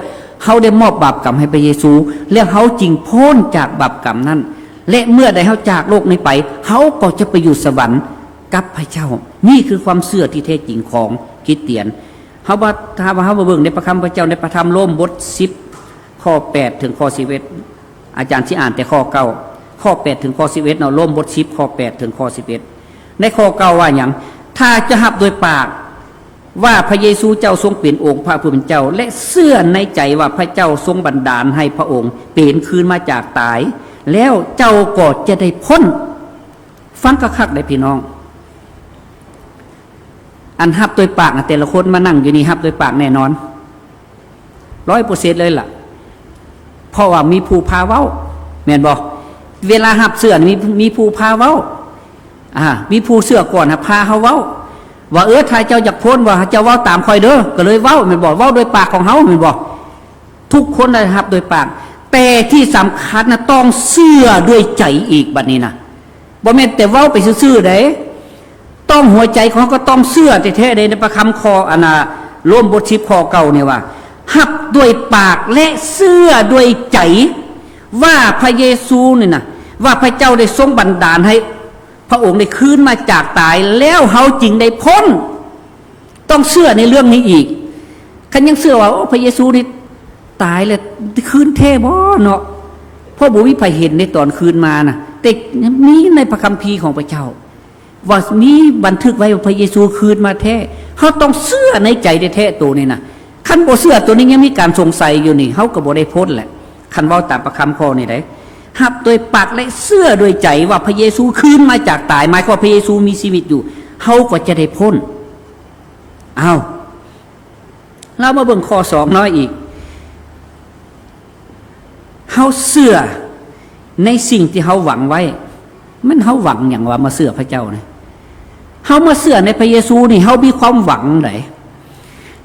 ເຮົາໄດ້ມອບບາບກຳໃຫ້ພະເຢຊູ ແລ້ວເຮົາຈຶ່ງພົ້ນຈາກບາບກຳນັ້ນ ແລະ ເມື່ອໃດເຮົາຈາກໂລກນີ້ໄປ ເຮົາກໍຈະໄປຢູ່ສະຫວັນກັບພະເຈົ້າ. ນີ້ຄືຄວາມເຊື່ອທີ່ແທ້ຈິງຂອງຄຣິສຕຽນ. ເຮົາວ່າ ຖ້າວ່າເຮົາມາເບິ່ງໃນພະຄຳພະເຈົ້າ ໃນພະທຳໂລມບົດສິບ ຂໍ້ແປດເຖິງຂໍ້ສິບເອັດ ອາຈານຊິອ່ານແຕ່ຂໍ້ເກົ້າ ຂໍ້ແປດເຖິງຂໍ້ສິບເອັດເນາະ ໂລມບົດສິບ ຂໍ້ແປດເຖິງຂໍ້ສິບເອັດ. ໃນຂໍ້ເກົ້າວ່າຫຍັງ? ຖ້າຈະຮັບໂດຍປາກວ່າພະເຢຊູເຈົ້າຊົງເປັນອົງພະຜູ້ເປັນເຈົ້າ ແລະ ເຊື່ອໃນໃຈວ່າພະເຈົ້າຊົງບັນດານໃຫ້ພະອົງເປັນຄືນມາຈາກຕາຍ ແລ້ວເຈົ້າກໍຈະໄດ້ພົ້ນ. ຟັງຄັກໆເດີ້ພີ່ນ້ອງ. ອັນຮັບໂດຍປາກນະ ແຕ່ລະຄົນມານັ່ງຢູ່ນີ້ຮັບໂດຍປາກແນ່ນອນ ຮ້ອຍເປີເຊັນເລີຍລະ ເພາະວ່າມີຜູ້ພາເວົ້າ ແມ່ນບໍ່? ເວລາຮັບເຊື່ອນີ້ມີ ມີຜູ້ພາເວົ້າ ອາ ມີຜູ້ເຊື່ອກ່ອນນະພາເຮົາເວົ້າ ວ່າ ເອີ ຖ້າເຈົ້າຢາກພົ້ນ ວ່າເຈົ້າເວົ້າຕາມຂ້ອຍເດີ້ ກໍເລີຍເວົ້າ ແມ່ນບໍ່? ເວົ້າໂດຍປາກຂອງເຮົາ ແມ່ນບໍ່? ທຸກຄົນໄດ້ຮັບໂດຍປາກ ແຕ່ທີ່ສຳຄັນນະ ຕ້ອງເຊື່ອດ້ວຍໃຈອີກ ບັດນີ້ນະ ບໍ່ແມ່ນແຕ່ເວົ້າໄປຊື່ໆເດ້ ຕ້ອງຫົວໃຈຂອງເຮົາກໍຕ້ອງເຊື່ອແທ້ໆເດ້ ໃນພະຄຳຂໍ້ ອັນນ່າ ໂລມບົດສິບ ຂໍ້ເກົ້ານີ້ວ່າ ຮັບດ້ວຍປາກ ແລະ ເຊື່ອດ້ວຍໃຈວ່າພະເຢຊູນີ້ນະ ວ່າພະເຈົ້າໄດ້ຊົງບັນດານໃຫ້ພະອົງໄດ້ຄືນມາຈາກຕາຍ ແລ້ວເຮົາຈຶ່ງໄດ້ພົ້ນ. ຕ້ອງເຊື່ອໃນເລື່ອງນີ້ອີກ. ຄັນຍັງເຊື່ອວ່າ ໂອ້ ພະເຢຊູນີ້ຕາຍແລ້ວຄືນແທ້ບໍ່ເນາະ? ເພາະບໍ່ມີໃຜເຫັນໃນຕອນຄືນມານະ ແຕ່ມີໃນພະຄຳພີຂອງພະເຈົ້າ ວ່າມີບັນທຶກໄວ້ວ່າພະເຢຊູຄືນມາແທ້. ເຮົາຕ້ອງເຊື່ອໃນໃຈແທ້ໆໂຕນີ້ນະ. ຄັນບໍ່ເຊື່ອໂຕນີ້ ຍັງມີການສົງໄສຢູ່ນີ້ ເຮົາກໍບໍ່ໄດ້ພົ້ນແຫຼະ ຄັນເວົ້າຕາມພະຄຳຂໍ້ນີ້ໄດ໋. ຮັບໂດຍປາກ ແລະ ເຊື່ອໂດຍໃຈວ່າພະເຢຊູຄືນມາຈາກຕາຍ ໝາຍຄວາມວ່າພະເຢຊູມີຊີວິດຢູ່ ເຮົາກໍຈະໄດ້ພົ້ນ. ອ້າວ ລາວມາເບິ່ງຂໍ້ສອງນ້ອຍອີກ ເຮົາເຊື່ອໃນສິ່ງທີ່ເຮົາຫວັງໄວ້. ແມ່ນເຮົາຫວັງຫຍັງວະ ມາເຊື່ອພະເຈົ້ານີ້? ເຮົາມາເຊື່ອໃນພະເຢຊູນີ້ ເຮົາມີຄວາມຫວັງໃດ?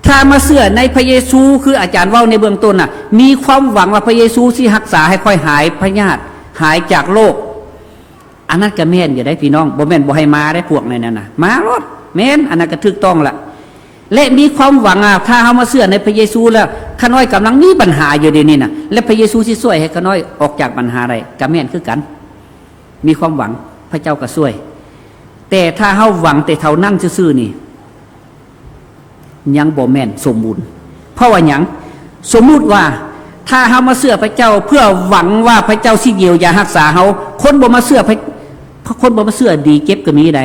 ຖ້າມາເຊື່ອໃນພະເຢຊູ ຄືອາຈານເວົ້າໃນເບື້ອງຕົ້ນນະ ມີຄວາມຫວັງວ່າພະເຢຊູຊິຮັກສາໃຫ້ຂ້ອຍຫາຍພະຍາດ ຫາຍຈາກໂລກ. ອັນນັ້ນກໍແມ່ນຢູ່ໄດ໋ພີ່ນ້ອງ ບໍ່ແມ່ນບໍ່ໃຫ້ມາໄດ໋ ພວກນັ້ນນະ ມາໂລດ ແມ່ນ ອັນນັ້ນກໍຖືກຕ້ອງລະ ແລະ ມີຄວາມຫວັງ ອາ ຖ້າເຮົາມາເຊື່ອໃນພະເຢຊູແລ້ວ ຂ້ານ້ອຍກຳລັງມີບັນຫາຢູ່ດຽວນີ້ນະ ແລະ ພະເຢຊູຊິຊ່ວຍໃຫ້ຂ້ານ້ອຍອອກຈາກບັນຫາໄດ້ ກໍແມ່ນຄືກັນ ມີຄວາມຫວັງ ພະເຈົ້າກໍຊ່ວຍ. ແຕ່ຖ້າເຮົາຫວັງແຕ່ເທົ່ານັ້ນຊື່ໆນີ້ ຍັງບໍ່ແມ່ນສົມບູນ. ເພາະວ່າຫຍັງ? ສົມມຸດວ່າ ຖ້າເຮົາມາເຊື່ອພະເຈົ້າເພື່ອຫວັງວ່າພະເຈົ້າຊິຢຽວຢາຮັກສາເຮົາ, ຄົນບໍ່ມາເຊື່ອພະ ຄົນບໍ່ມາເຊື່ອດີເຈັບກໍມີໃດ໋.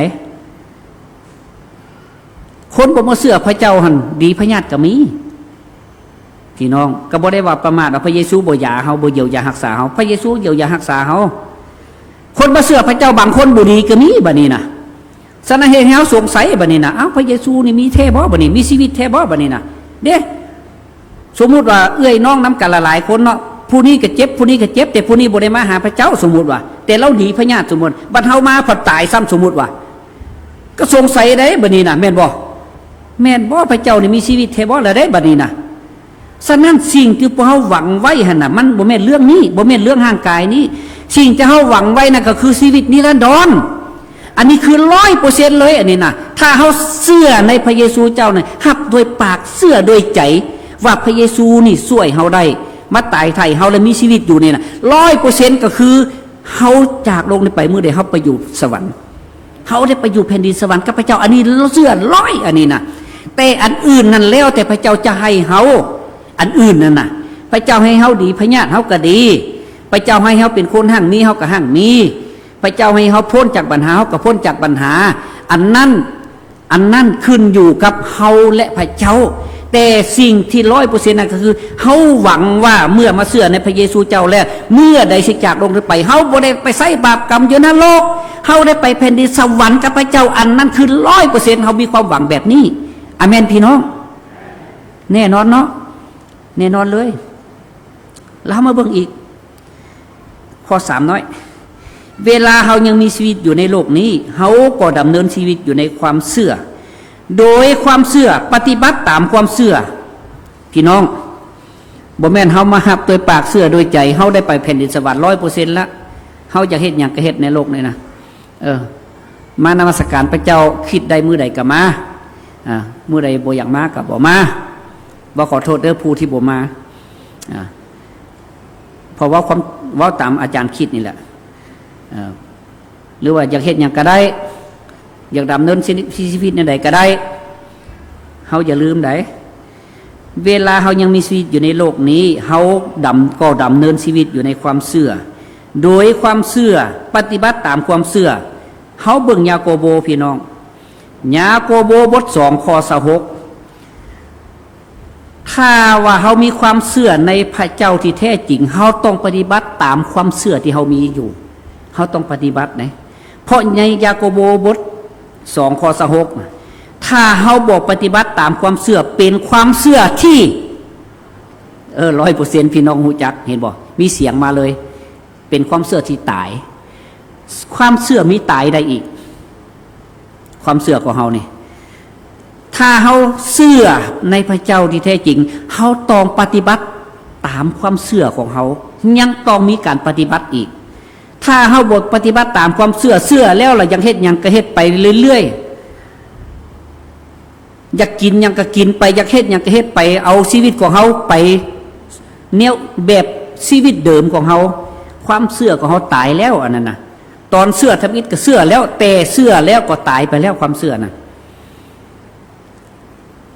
ຄົນບໍ່ມາເຊື່ອພະເຈົ້າຫັ້ນ ດີພະຍາດກໍມີ. ພີ່ນ້ອງ ກໍບໍ່ໄດ້ວ່າປະໝາດວ່າພະເຢຊູບໍ່ຢາເຮົາ, ບໍ່ຢຽວຢາຮັກສາເຮົາ. ພະເຢຊູຢຽວຢາຮັກສາເຮົາ. ຄົນບໍ່ເຊື່ອພະເຈົ້າບາງຄົນບໍ່ດີກໍມີ ບັດນີ້ນະ. ສະນັ້ນເຮັດໃຫ້ເຮົາສົງໄສບັດນີ້ນະ, ອ້າວ ພະເຢຊູນີ້ມີແທ້ບໍ່ບັດນີ້? ມີຊີວິດແທ້ບໍ່ບັດນີ້ນະ? ເດ້ ສົມມຸດວ່າເອື້ອຍນ້ອງນຳກັນຫຼາຍໆຄົນເນາະ, ຜູ້ນີ້ກໍເຈັບ ຜູ້ນີ້ກໍເຈັບ, ແຕ່ຜູ້ນີ້ບໍ່ໄດ້ມາຫາພະເຈົ້າ ສົມມຸດວ່າ, ແຕ່ລາວໜີພະຍາດ ສົມມຸດ, ບັດເຮົາມາພັດຕາຍຊ້ຳ ສົມມຸດວ່າ, ກໍສົງໄສໄດ໋ບັດນີ້ນະ, ແມ່ນບໍ່? ແມ່ນບໍ່? ພະເຈົ້ານີ້ມີຊີວິດແທ້ບໍ່ລະໄດ໋ບັດນີ້ນະ? ສະນັ້ນ ສິ່ງທີ່ພວກເຮົາຫວັງໄວ້ຫັ້ນນະ ມັນບໍ່ແມ່ນເລື່ອງນີ້, ບໍ່ແມ່ນເລື່ອງຮ່າງກາຍນີ້. ສິ່ງທີ່ເຮົາຫວັງໄວ້ນັ້ນກໍຄືຊີວິດນິລັນດອນ. ອັນນີ້ຄືຮ້ອຍເປີເຊັນເລີຍ ອັນນີ້ນະ. ຖ້າເຮົາເຊື່ອໃນພະເຢຊູເຈົ້ານີ້ ຮັບດ້ວຍປາກ ເຊື່ອດ້ວຍໃຈວ່າພະເຢຊູນີ້ຊ່ວຍເຮົາໄດ້ ມາຕາຍໄຖ່ເຮົາ ແລະ ມີຊີວິດຢູ່ນີ້ນະ ຮ້ອຍເປີເຊັນ ກໍຄືເຮົາຈາກໂລກນີ້ໄປ ມື້ໃດເຮົາໄປຢູ່ສະຫວັນ ເຮົາໄດ້ໄປຢູ່ແຜ່ນດິນສະຫວັນກັບພະເຈົ້າ. ອັນນີ້ເຊື່ອຮ້ອຍ ອັນນີ້ນະ. ແຕ່ອັນອື່ນນັ້ນແລ້ວແຕ່ພະເຈົ້າຈະໃຫ້ເຮົາ ອັນອື່ນນັ້ນນະ. ພະເຈົ້າໃຫ້ເຮົາດີ ພະຍາດເຮົາກໍດີ. ພະເຈົ້າໃຫ້ເຮົາເປັນຄົນຮັ່ງມີ ເຮົາກໍຮັ່ງມີ. ພະເຈົ້າໃຫ້ເຮົາພົ້ນຈາກບັນຫາ ເຮົາກໍພົ້ນຈາກບັນຫາ. ອັນນັ້ນ ອັນນັ້ນຂຶ້ນຢູ່ກັບເຮົາ ແລະ ພະເຈົ້າ. ແຕ່ສິ່ງທີ່ຮ້ອຍເປີເຊັນນັ້ນກໍຄື ເຮົາຫວັງວ່າເມື່ອມາເຊື່ອໃນພະເຢຊູເຈົ້າແລ້ວ ເມື່ອໃດຊິຈາກໂລກນີ້ໄປ ເຮົາບໍ່ໄດ້ໄປໃຊ້ບາບກຳຢູ່ນະລົກ ເຮົາໄດ້ໄປແຜ່ນດິນສະຫວັນກັບພະເຈົ້າ. ອັນນັ້ນຄືຮ້ອຍເປີເຊັນ ເຮົາມີຄວາມຫວັງແບບນີ້. ອາເມນ ພີ່ນ້ອງ? ແນ່ນອນເນາະ? ແນ່ນອນເລີຍ. ແລ້ວເຮົາມາເບິ່ງອີກ ຂໍ້ສາມນ້ອຍ ເວລາເຮົາຍັງມີຊີວິດຢູ່ໃນໂລກນີ້ ເຮົາກໍດຳເນີນຊີວິດຢູ່ໃນຄວາມເຊື່ອ ໂດຍຄວາມເຊື່ອ ປະຕິບັດຕາມຄວາມເຊື່ອ. ພີ່ນ້ອງ ບໍ່ແມ່ນເຮົາມາຮັບໂດຍປາກ ເຊື່ອໂດຍໃຈ ເຮົາໄດ້ໄປແຜ່ນດິນສະຫວັນຮ້ອຍເປີເຊັນລະ. ເຮົາຢາກເຮັດຫຍັງກໍເຮັດໃນໂລກນີ້ນະ. ເອີ ມານະມັດສະການພະເຈົ້າ ຄິດໄດ້ມື້ໃດກໍມາ. ອາ ມື້ໃດບໍ່ຢາກມາກໍບໍ່ມາ. ບໍ່ ຂໍໂທດເດີ ຜູ້ທີ່ບໍ່ມາ. ອາ ເພາະເວົ້າຄວາມ ເວົ້າຕາມອາຈານຄິດນີ້ແຫຼະ. ເອີ ຫຼືວ່າຢາກເຮັດຫຍັງກໍໄດ້ ຢາກດຳເນີນຊີວິດແນວໃດກໍໄດ້. ເຮົາຢ່າລືມໃດ ເວລາເຮົາຍັງມີຊີວິດຢູ່ໃນໂລກນີ້ ເຮົາດຳ ກໍດຳເນີນຊີວິດຢູ່ໃນຄວາມເຊື່ອ ໂດຍຄວາມເຊື່ອ ປະຕິບັດຕາມຄວາມເຊື່ອ. ເຮົາເບິ່ງຢາໂກໂບ ພີ່ນ້ອງ ຢາໂກໂບບົດສອງ ຂໍ້ຊາວຫົກ ຖ້າວ່າເຮົາມີຄວາມເຊື່ອໃນພະເຈົ້າທີ່ແທ້ຈິງ ເຮົາຕ້ອງປະຕິບັດຕາມຄວາມເຊື່ອທີ່ເຮົາມີຢູ່. ເຮົາຕ້ອງປະຕິບັດເດ້ ເພາະໃນຢາໂກໂບບົດສອງ ຂໍ້ຊາວຫົກ ນະ ຖ້າເຮົາບໍ່ປະຕິບັດຕາມຄວາມເຊື່ອ ເປັນຄວາມເຊື່ອທີ່ ເອີ ຮ້ອຍເປີເຊັນ ພີ່ນ້ອງຮູ້ຈັກ ເຫັນບໍ່? ມີສຽງມາເລີຍ. ເປັນຄວາມເຊື່ອທີ່ຕາຍ. ຄວາມເຊື່ອມີຕາຍໄດ້ອີກ. ຄວາມເຊື່ອຂອງເຮົານີ້ ຖ້າເຮົາເຊື່ອໃນພະເຈົ້າທີ່ແທ້ຈິງ ເຮົາຕ້ອງປະຕິບັດຕາມຄວາມເຊື່ອຂອງເຮົາ. ຍັງຕ້ອງມີການປະຕິບັດອີກ. ຖ້າເຮົາບໍ່ປະຕິບັດຕາມຄວາມເຊື່ອ ເຊື່ອແລ້ວລະ ຢາກເຮັດຫຍັງກໍເຮັດໄປເລື້ອຍໆ. ຢາກກິນຫຍັງກໍກິນໄປ ຢາກເຮັດຫຍັງກໍເຮັດໄປ ເອົາຊີວິດຂອງເຮົາໄປແນວແບບຊີວິດເດີມຂອງເຮົາ. ຄວາມເຊື່ອຂອງເຮົາຕາຍແລ້ວ ອັນນັ້ນນະ. ຕອນເຊື່ອທຳອິດກໍເຊື່ອແລ້ວ ແຕ່ເຊື່ອແລ້ວກໍຕາຍໄປແລ້ວ ຄວາມເຊື່ອນະ.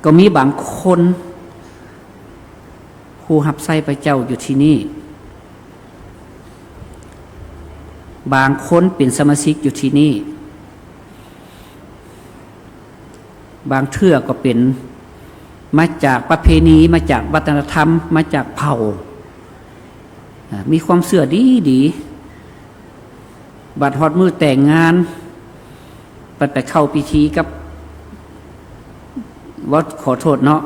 ກໍມີບາງຄົນ ຜູ້ຮັບໃຊ້ພະເຈົ້າຢູ່ທີ່ນີ້ ບາງຄົນເປັນສະມາຊິກຢູ່ທີ່ນີ້ ບາງເທື່ອກໍເປັນມາຈາກປະເພນີ ມາຈາກວັດທະນະທຳ ມາຈາກເຜົ່າ ອາ ມີຄວາມເຊື່ອດີໆ. ບັດຮອດມື້ແຕ່ງງານ ບັດໄປເຂົ້າພິທີກັບ ເວົ້າ ຂໍໂທດເນາະ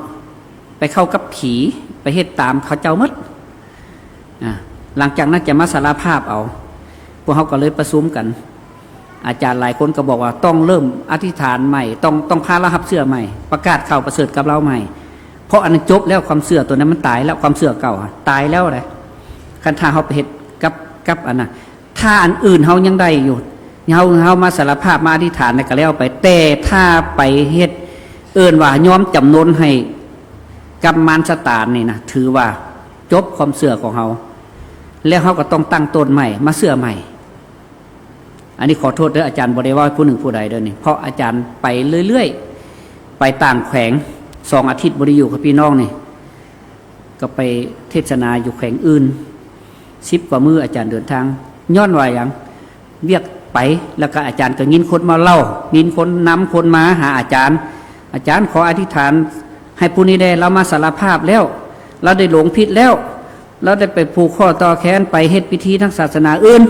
ໄປເຂົ້າກັບຜີ ໄປເຮັດຕາມເຂົາເຈົ້າໝົດ. ອາ ຫຼັງຈາກນັ້ນຈະມາສາລະພາບເອົາ. ພວກເຮົາກໍເລີຍປະຊຸມກັນ ອາຈານຫຼາຍຄົນກໍບອກວ່າຕ້ອງເລີ່ມອະທິຖານໃໝ່ ຕ້ອງ ຕ້ອງພາລາວຮັບເຊື່ອໃໝ່ ປະກາດຂ່າວປະເສີດກັບລາວໃໝ່ ເພາະອັນນັ້ນຈົບແລ້ວ ຄວາມເຊື່ອຕົວນັ້ນມັນຕາຍແລ້ວ ຄວາມເຊື່ອເກົ່າອະຕາຍແລ້ວເດ້. ຄັນຖ້າເຮົາໄປເຮັດກັບ ກັບອັນນະ ຖ້າອັນອື່ນເຮົາຍັງໄດ້ຢູ່ ເຮົາ ເຮົາມາສາລະພາບ ມາອະທິຖານແລ້ວກໍແລ້ວໄປ ແຕ່ຖ້າໄປເຮັດ ເອີ້ນວ່າຍອມຈຳນົນໃຫ້ກັບມານຊາຕານນີ້ນະ ຖືວ່າຈົບຄວາມເຊື່ອຂອງເຮົາ ແລ້ວເຮົາກໍຕ້ອງຕັ້ງຕົ້ນໃໝ່ ມາເຊື່ອໃໝ່. ອັນນີ້ຂໍໂທດເດີ ອາຈານບໍ່ໄດ້ເວົ້າໃຫ້ຜູ້ໜຶ່ງຜູ້ໃດເດີນີ້ ເພາະອາຈານໄປເລື້ອຍໆ ໄປຕ່າງແຂວງ ສອງອາທິດບໍ່ໄດ້ຢູ່ກັບພີ່ນ້ອງນີ້ ກໍໄປເທດສະໜາຢູ່ແຂວງອື່ນ ສິບກວ່າມື້ອາຈານເດີນທາງ. ຍ້ອນວ່າຫຍັງ? ວຽກໄປ ແລ້ວກໍອາຈານກໍຍິນຄົນມາເລົ່າ ຍິນຄົນນຳຄົນມາຫາອາຈານ ອາຈານຂໍອະທິຖານໃຫ້ຜູ້ນີ້ແດ່ ລາວມາສາລະພາບແລ້ວ ລາວໄດ້ຫຼົງຜິດແລ້ວ ລາວໄດ້ໄປຜູກຂໍ້ຕໍ່ແຂນ ໄປເຮັດພິທີທາງສາສະໜາອື່ນ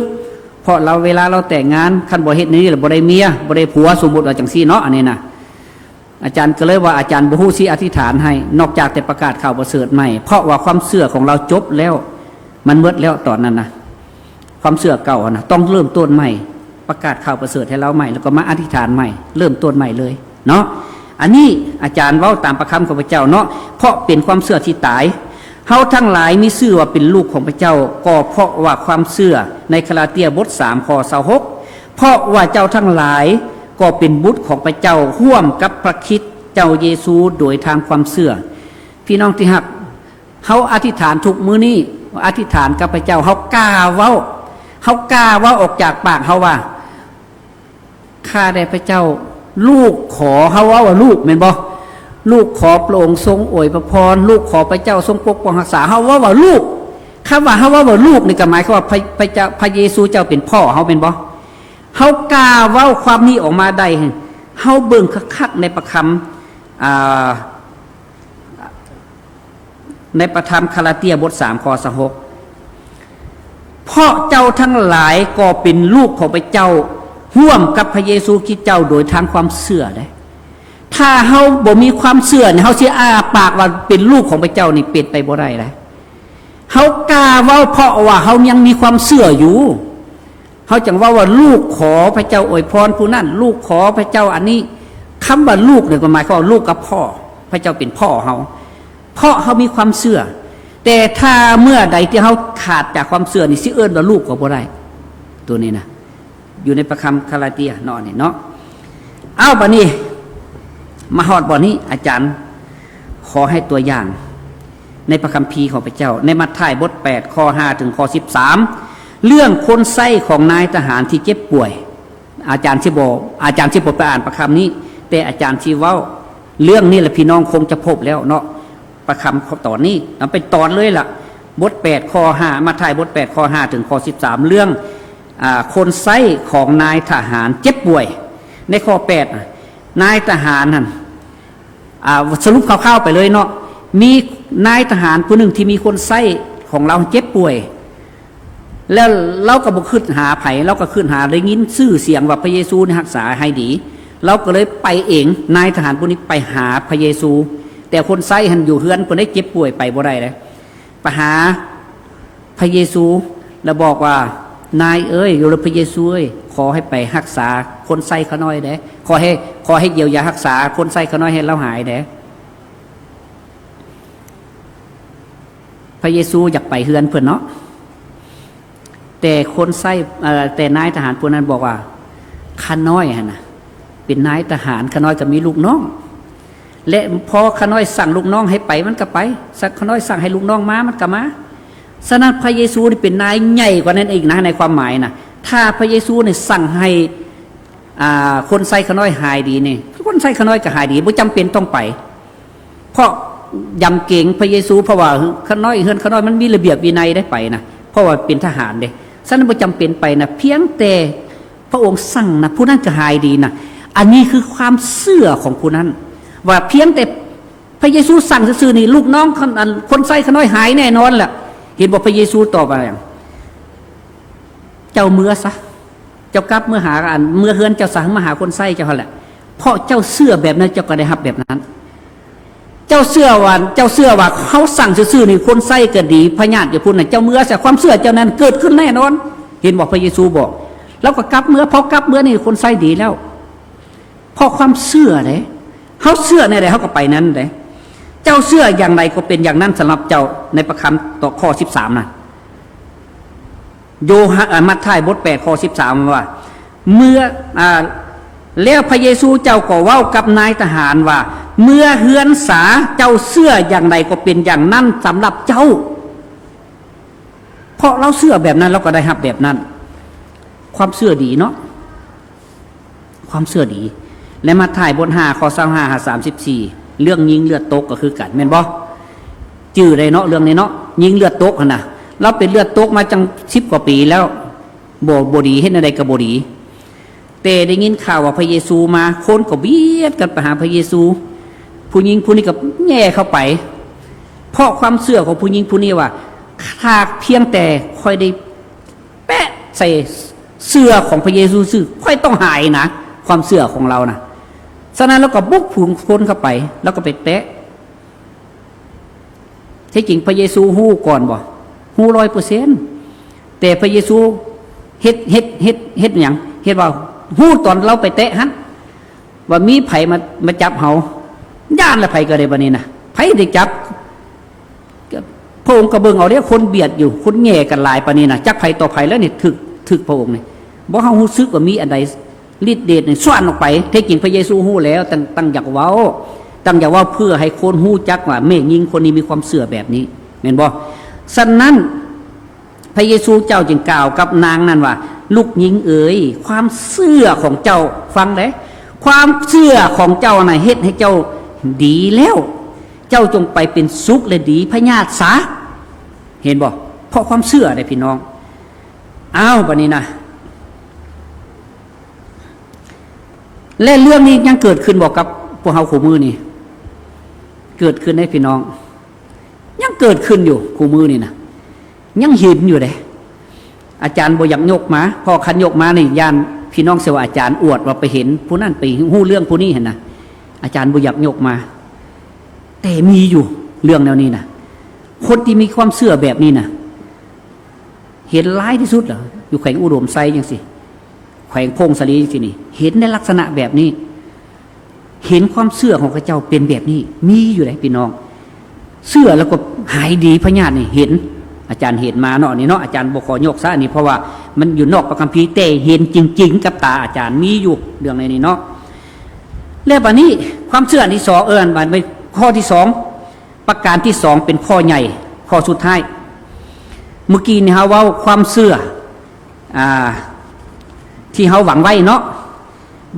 ເພາະລາວ ເວລາລາວແຕ່ງງານ ຄັນບໍ່ເຮັດແນວນີ້ລະບໍ່ໄດ້ເມຍ ບໍ່ໄດ້ຜົວ ສົມມຸດວ່າຈັ່ງຊີ້ເນາະ ອັນນີ້ນະ. ອາຈານກໍເລີຍວ່າ ອາຈານບໍ່ຮູ້ຊິອະທິຖານໃຫ້ ນອກຈາກແຕ່ປະກາດຂ່າວປະເສີດໃໝ່ ເພາະວ່າຄວາມເຊື່ອຂອງລາວຈົບແລ້ວ ມັນໝົດແລ້ວຕອນນັ້ນນະ. ຄວາມເຊື່ອເກົ່າຫັ້ນນະ ຕ້ອງເລີ່ມຕົ້ນໃໝ່ ປະກາດຂ່າວປະເສີດໃຫ້ລາວໃໝ່ ແລ້ວກໍມາອະທິຖານໃໝ່ ເລີ່ມຕົ້ນໃໝ່ເລີຍເນາະ. ອັນນີ້ອາຈານເວົ້າຕາມປາກຄຳຂອງພະເຈົ້າເນາະ ເພາະເປັນຄວາມເຊື່ອທີ່ຕາຍ. ເຮົາທັງຫຼາຍມີຊື່ວ່າເປັນລູກຂອງພະເຈົ້າ ກໍເພາະວ່າຄວາມເຊື່ອ. ໃນກາລາເຕຍບົດສາມ ຂໍ້ຊາວຫົກ ເພາະວ່າເຈົ້າທັງຫຼາຍກໍເປັນບຸດຂອງພະເຈົ້າ ຮ່ວມກັບພະຄຣິດເຈົ້າເຢຊູໂດຍທາງຄວາມເຊື່ອ. ພີ່ນ້ອງທີ່ຮັກ, ເຮົາອະທິຖານທຸກມື້ນີ້, ອະທິຖານກັບພະເຈົ້າ, ເຮົາກ້າເວົ້າ, ເຮົາກ້າເວົ້າອອກຈາກປາກເຮົາວ່າ ຂ້າແດ່ພະເຈົ້າ, ລູກຂໍ, ເຮົາເວົ້າວ່າລູກແມ່ນບໍ່? ລູກຂໍພະອົງຊົງອວຍພະພອນ, ລູກຂໍພະເຈົ້າຊົງປົກປ້ອງຮັກສາ, ເຮົາເວົ້າວ່າລູກ. ຄຳວ່າເຮົາເວົ້າວ່າລູກນີ້ກໍໝາຍຄວາມວ່າພະ, ພະເຈົ້າ, ພະເຢຊູເຈົ້າເປັນພໍ່ເຮົາແມ່ນບໍ່? ເຮົາກ້າເວົ້າຄວາມນີ້ອອກມາໄດ້, ເຮົາເບິ່ງຄັກໆໃນພະຄຳ, ອ່າ, ໃນພະທຳກາລາເຕຍບົດສາມ ຂໍ້ຊາວຫົກ ເພາະເຈົ້າທັງຫຼາຍກໍເປັນລູກຂອງພະເຈົ້າ ຮ່ວມກັບພະເຢຊູຄຣິດເຈົ້າໂດຍທາງຄວາມເຊື່ອເດ້. ຖ້າເຮົາບໍ່ມີຄວາມເຊື່ອນີ້, ເຮົາຊິອ້າປາກວ່າເປັນລູກຂອງພະເຈົ້ານີ້ເປັນໄປບໍ່ໄດ້ເດ້. ເຮົາກ້າເວົ້າເພາະວ່າເຮົາຍັງມີຄວາມເຊື່ອຢູ່. ເຮົາຈັ່ງເວົ້າວ່າ ລູກຂໍພະເຈົ້າອວຍພອນຜູ້ນັ້ນ, ລູກຂໍພະເຈົ້າອັນນີ້. ຄຳວ່າລູກນີ້ກໍໝາຍຄວາມວ່າລູກກັບພໍ່, ພະເຈົ້າເປັນພໍ່ເຮົາ, ເພາະເຮົາມີຄວາມເຊື່ອ. ແຕ່ຖ້າເມື່ອໃດທີ່ເຮົາຂາດຈາກຄວາມເຊື່ອນີ້, ຊິເອີ້ນວ່າລູກກໍບໍ່ໄດ້. ໂຕນີ້ນະ, ຢູ່ໃນພະຄຳກາລາເຕຍເນາະ, ນີ້ເນາະ. ເອົາ, ບັດນີ້ມາຮອດບ່ອນນີ້, ອາຈານຂໍໃຫ້ຕົວຢ່າງ ໃນພະຄຳພີຂອງພະເຈົ້າ ໃນມັດທາຍບົດແປດ ຂໍ້ຫ້າ ເຖິງຂໍ້ສິບສາມ ເລື່ອງຄົນໃຊ້ຂອງນາຍທະຫານທີ່ເຈັບປ່ວຍ. ອາຈານຊິບໍ່, ອາຈານຊິບໍ່ໄປອ່ານພະຄຳນີ້, ແຕ່ອາຈານຊິເວົ້າເລື່ອງນີ້ລະ, ພີ່ນ້ອງຄົງຈະພົບແລ້ວເນາະ, ພະຄຳຕອນນີ້. ເອົາໄປຕອນເລີຍລະ, ບົດແປດ ຂໍ້ຫ້າ, ມັດທາຍບົດແປດ ຂໍ້ຫ້າ ເຖິງຂໍ້ສິບສາມ ເລື່ອງ, ອາ, ຄົນໃຊ້ຂອງນາຍທະຫານເຈັບປ່ວຍ. ໃນຂໍ້ແປດ, ນາຍທະຫານຫັ້ນ ອາ, ສະຫຼຸບຄ່າວໆໄປເລີຍເນາະ, ມີນາຍທະຫານຜູ້ໜຶ່ງທີ່ມີຄົນໃຊ້ຂອງລາວເຈັບປ່ວຍ, ແລ້ວລາວກໍບໍ່ຄິດຫາໃຜ, ລາວກໍຄິດຫາໄດ້ຍິນຊື່ສຽງວ່າພະເຢຊູນີ້ຮັກສາໃຫ້ດີ, ລາວກໍເລີຍໄປເອງ. ນາຍທະຫານຜູ້ນີ້ໄປຫາພະເຢຊູ, ແຕ່ຄົນໃຊ້ຫັ້ນຢູ່ເຮືອນເພິ່ນໄດ້ເຈັບປ່ວຍໄປບໍ່ໄດ້ເດ້. ໄປຫາພະເຢຊູ ແລ້ວບອກວ່າ, ນາຍເອີຍ, ຫຼື ພະເຢຊູເອີຍ, ຂໍໃຫ້ໄປຮັກສາຄົນໃຊ້ຂ້ານ້ອຍແດ່, ຂໍໃຫ້, ຂໍໃຫ້ຢຽວຢາຮັກສາຄົນໃຊ້ຂ້ານ້ອຍໃຫ້ລາວຫາຍແດ່. ພະເຢຊູຢາກໄປເຮືອນເພິ່ນເນາະ, ແຕ່ຄົນໃຊ້, ເອີ, ແຕ່ນາຍທະຫານຜູ້ນັ້ນບອກວ່າ, ຂ້ານ້ອຍຫັ້ນນະ ເປັນນາຍທະຫານ, ຂ້ານ້ອຍກໍມີລູກນ້ອງ. ແລະ ພໍຂ້ານ້ອຍສັ່ງລູກນ້ອງໃຫ້ໄປ ມັນກໍໄປ, ຂ້ານ້ອຍສັ່ງໃຫ້ລູກນ້ອງມາ ມັນກໍມາ. ສະນັ້ນ ພະເຢຊູນີ້ເປັນນາຍໃຫຍ່ກວ່ານັ້ນອີກນະ, ໃນຄວາມໝາຍນະ. ຖ້າພະເຢຊູນີ້ສັ່ງໃຫ້, ອ່າ, ຄົນໃຊ້ຂ້ານ້ອຍຫາຍດີນີ້, ຄົນໃຊ້ຂ້ານ້ອຍກໍຫາຍດີ, ບໍ່ຈຳເປັນຕ້ອງໄປ. ເພາະຢຳເກງພະເຢຊູ, ເພາະວ່າຂ້ານ້ອຍ, ເຮືອນຂ້ານ້ອຍມັນມີລະບຽບວິໄນໄດ້ໄປນະ, ເພາະວ່າເປັນທະຫານເດ້. ສະນັ້ນບໍ່ຈຳເປັນໄປນະ, ພຽງແຕ່ ພະອົງສັ່ງນະ, ຜູ້ນັ້ນກໍຫາຍດີນະ. ອັນນີ້ຄືຄວາມເຊື່ອຂອງຜູ້ນັ້ນ, ວ່າພຽງແຕ່ພະເຢຊູສັ່ງຊື່ໆນີ້, ລູກນ້ອງຄົນ, ອັນ, ຄົນໃຊ້ຂ້ານ້ອຍຫາຍແນ່ນອນລະ. ເຫັນບໍ່ ພະເຢຊູຕອບວ່າຫຍັງ? ເຈົ້າເມືອຊະ, ເຈົ້າກັບເມືອຫາ, ອັນ, ເມືອເຮືອນເຈົ້າຊະ, ມາຫາຄົນໃຊ້ເຈົ້າຫັ້ນແຫຼະ. ເພາະເຈົ້າເຊື່ອແບບນັ້ນ, ເຈົ້າກໍໄດ້ຮັບແບບນັ້ນ. ເຈົ້າເຊື່ອວ່າ, ເຈົ້າເຊື່ອວ່າເຮົາສັ່ງຊື່ໆນີ້, ຄົນໃຊ້ກໍດີ, ພະຍາດຢູ່ພຸ້ນນະ, ເຈົ້າເມືອຊະ, ຄວາມເຊື່ອເຈົ້ານັ້ນເກີດຂຶ້ນແນ່ນອນ. ເຫັນບໍ່ ພະເຢຊູບອກ? ລາວກໍກັບເມືອ, ພໍກັບເມືອນີ້ ຄົນໃຊ້ດີແລ້ວ. ເພາະຄວາມເຊື່ອເດ້. ເຮົາເຊື່ອແນວໃດ ເຮົາກໍໄປນັ້ນເດ້. ເຈົ້າເຊື່ອຢ່າງໃດກໍເປັນຢ່າງນັ້ນສຳລັບເຈົ້າ, ໃນພະຄຳຕໍ່ຂໍ້ສິບສາມນະ. ໂຍຮະ, ອາ, ມັດທາຍບົດແປດ ຂໍ້ສິບສາມວ່າ, ເມື່ອ, ອາ, ແລ້ວພະເຢຊູເຈົ້າກໍເວົ້າກັບນາຍທະຫານວ່າ, ເມືອເຮືອນຊະ, ເຈົ້າເຊື່ອຢ່າງໃດກໍເປັນຢ່າງນັ້ນສຳລັບເຈົ້າ. ເພາະລາວເຊື່ອແບບນັ້ນ, ລາວກໍໄດ້ຮັບແບບນັ້ນ. ຄວາມເຊື່ອດີເນາະ. ຄວາມເຊື່ອດີ. ແລະ ມັດທາຍບົດຫ້າ ຂໍ້ຊາວຫ້າຫາສາມສິບສີ່ ເລື່ອງຍິງເລືອດຕົກກໍຄືກັນ ແມ່ນບໍ່? ຈື່ໄດ້ເນາະ ເລື່ອງນີ້ເນາະ, ຍິງເລືອດຕົກຫັ້ນນະ. ລາວເປັນເລືອດຕົກມາຈັ່ງສິບກວ່າປີແລ້ວ, ບໍ່, ບໍ່ດີ, ເຮັດແນວໃດກໍບໍ່ດີ. ແຕ່ໄດ້ຍິນຂ່າວວ່າພະເຢຊູມາ, ຄົນກໍບຽດກັນໄປຫາພະເຢຊູ. ຜູ້ຍິງຜູ້ນີ້ກໍແຍ່ເຂົ້າໄປ, ເພາະຄວາມເຊື່ອຂອງຜູ້ຍິງຜູ້ນີ້ວ່າ, ຖ້າພຽງແຕ່ຂ້ອຍໄດ້ ແປະໃສ່ເສື້ອຂອງພະເຢຊູຊື່ໆ ຂ້ອຍຕ້ອງຫາຍນະ, ຄວາມເຊື່ອຂອງລາວນະ. ສະນັ້ນລາວກໍບຸກຝູງຄົນເຂົ້າໄປ, ລາວກໍໄປແຕະ. ທີ່ຈິງພະເຢຊູຮູ້ກ່ອນບໍ່? ຮູ້ຮ້ອຍເປີເຊັນ. ແຕ່ພະເຢຊູເຮັດ, ເຮັດ, ເຮັດ, ເຮັດຫຍັງ? ເຮັດວ່າຮູ້ຕອນລາວໄປແຕະຫັ້ນ ວ່າມີໃຜມາ, ມາຈັບເຮົາ, ຢ້ານລະໃຜກໍໄດ້ບັດນີ້ນະ, ໃຜໄດ້ຈັບ. ພະອົງກໍເບິ່ງເອົາເດ້, ຄົນບຽດຢູ່, ຄົນແຍ່ກັນຫຼາຍປານນີ້ນະ, ຈັກໃຜຕໍ່ໃຜແລ້ວນີ້ ຖືກ, ຖືກພະອົງນີ້. ບໍ່ ເຮົາຮູ້ສຶກວ່າມີອັນໃດ ລິດເດດນີ້ສ່ວນອອກໄປ. ແທ້ຈິງພະເຢຊູຮູ້ແລ້ວ, ຕັ້ງ, ຕັ້ງຢາກເວົ້າ, ຕັ້ງຢາກເວົ້າເພື່ອໃຫ້ຄົນຮູ້ຈັກວ່າແມ່ຍິງຄົນນີ້ມີຄວາມເຊື່ອແບບນີ້, ແມ່ນບໍ່? ສະນັ້ນ ພະເຢຊູເຈົ້າຈຶ່ງກ່າວກັບນາງນັ້ນວ່າ, ລູກຍິງເອີຍ, ຄວາມເຊື່ອຂອງເຈົ້າ, ຟັງເດ້, ຄວາມເຊື່ອຂອງເຈົ້ານະເຮັດໃຫ້ເຈົ້າດີແລ້ວ. ເຈົ້າຈົ່ງໄປເປັນສຸກ ແລະ ດີພະຍາດຊະ. ເຫັນບໍ່? ເພາະຄວາມເຊື່ອເດ້ພີ່ນ້ອງ. ອ້າວ ບັດນີ້ນະ ແລະ ເລື່ອງນີ້ຍັງເກີດຂຶ້ນບໍ່ກັບພວກເຮົາຄູ່ມື້ນີ້? ເກີດຂຶ້ນເດ້ພີ່ນ້ອງ, ຍັງເກີດຂຶ້ນຢູ່ຄູ່ມື້ນີ້ນະ, ຍັງເຫັນຢູ່ເດ້. ອາຈານບໍ່ຢາກຍົກມາ, ເພາະຄັນຍົກມານີ້ ຢ້ານພີ່ນ້ອງຊິວ່າອາຈານອວດວ່າໄປເຫັນຜູ້ນັ້ນ ໄປຮູ້ເລື່ອງຜູ້ນີ້ຫັ້ນນະ. ອາຈານບໍ່ຢາກຍົກມາ, ແຕ່ມີຢູ່ເລື່ອງແນວນີ້ນະ. ຄົນທີ່ມີຄວາມເຊື່ອແບບນີ້ນະ ເຫັນຫຼາຍທີ່ສຸດລະ ຢູ່ແຂວງອຸດົມໄຊຈັ່ງຊີ້, ແຂວງຜົ້ງສາລີຈັ່ງຊີ້ນີ້, ເຫັນໃນລັກສະນະແບບນີ້, ເຫັນຄວາມເຊື່ອຂອງເຂົາເຈົ້າເປັນແບບນີ້, ມີຢູ່ເດ້ພີ່ນ້ອງ. ເຊື່ອແລ້ວກໍຫາຍດີພະຍາດນີ້, ເຫັນ, ອາຈານເຫັນມາເນາະ, ນີ້ເນາະ, ອາຈານບໍ່ຂໍຍົກຊະ ອັນນີ້ ເພາະວ່າມັນຢູ່ນອກພະຄຳພີ, ແຕ່ເຫັນຈິງໆກັບຕາອາຈານ, ມີຢູ່ເລື່ອງໃນນີ້ເນາະ. ແລ້ວບາດນີ້ ຄວາມເຊື່ອອັນທີສອງ, ເອີ້ນວ່າເປັນຂໍ້ທີສອງ, ປະການທີສອງ ເປັນຂໍ້ໃຫຍ່ ຂໍ້ສຸດທ້າຍ. ເມື່ອກີ້ນີ້ເຮົາເວົ້າຄວາມເຊື່ອ ອ່າ ທີ່ເຮົາຫວັງໄວ້ເນາະ,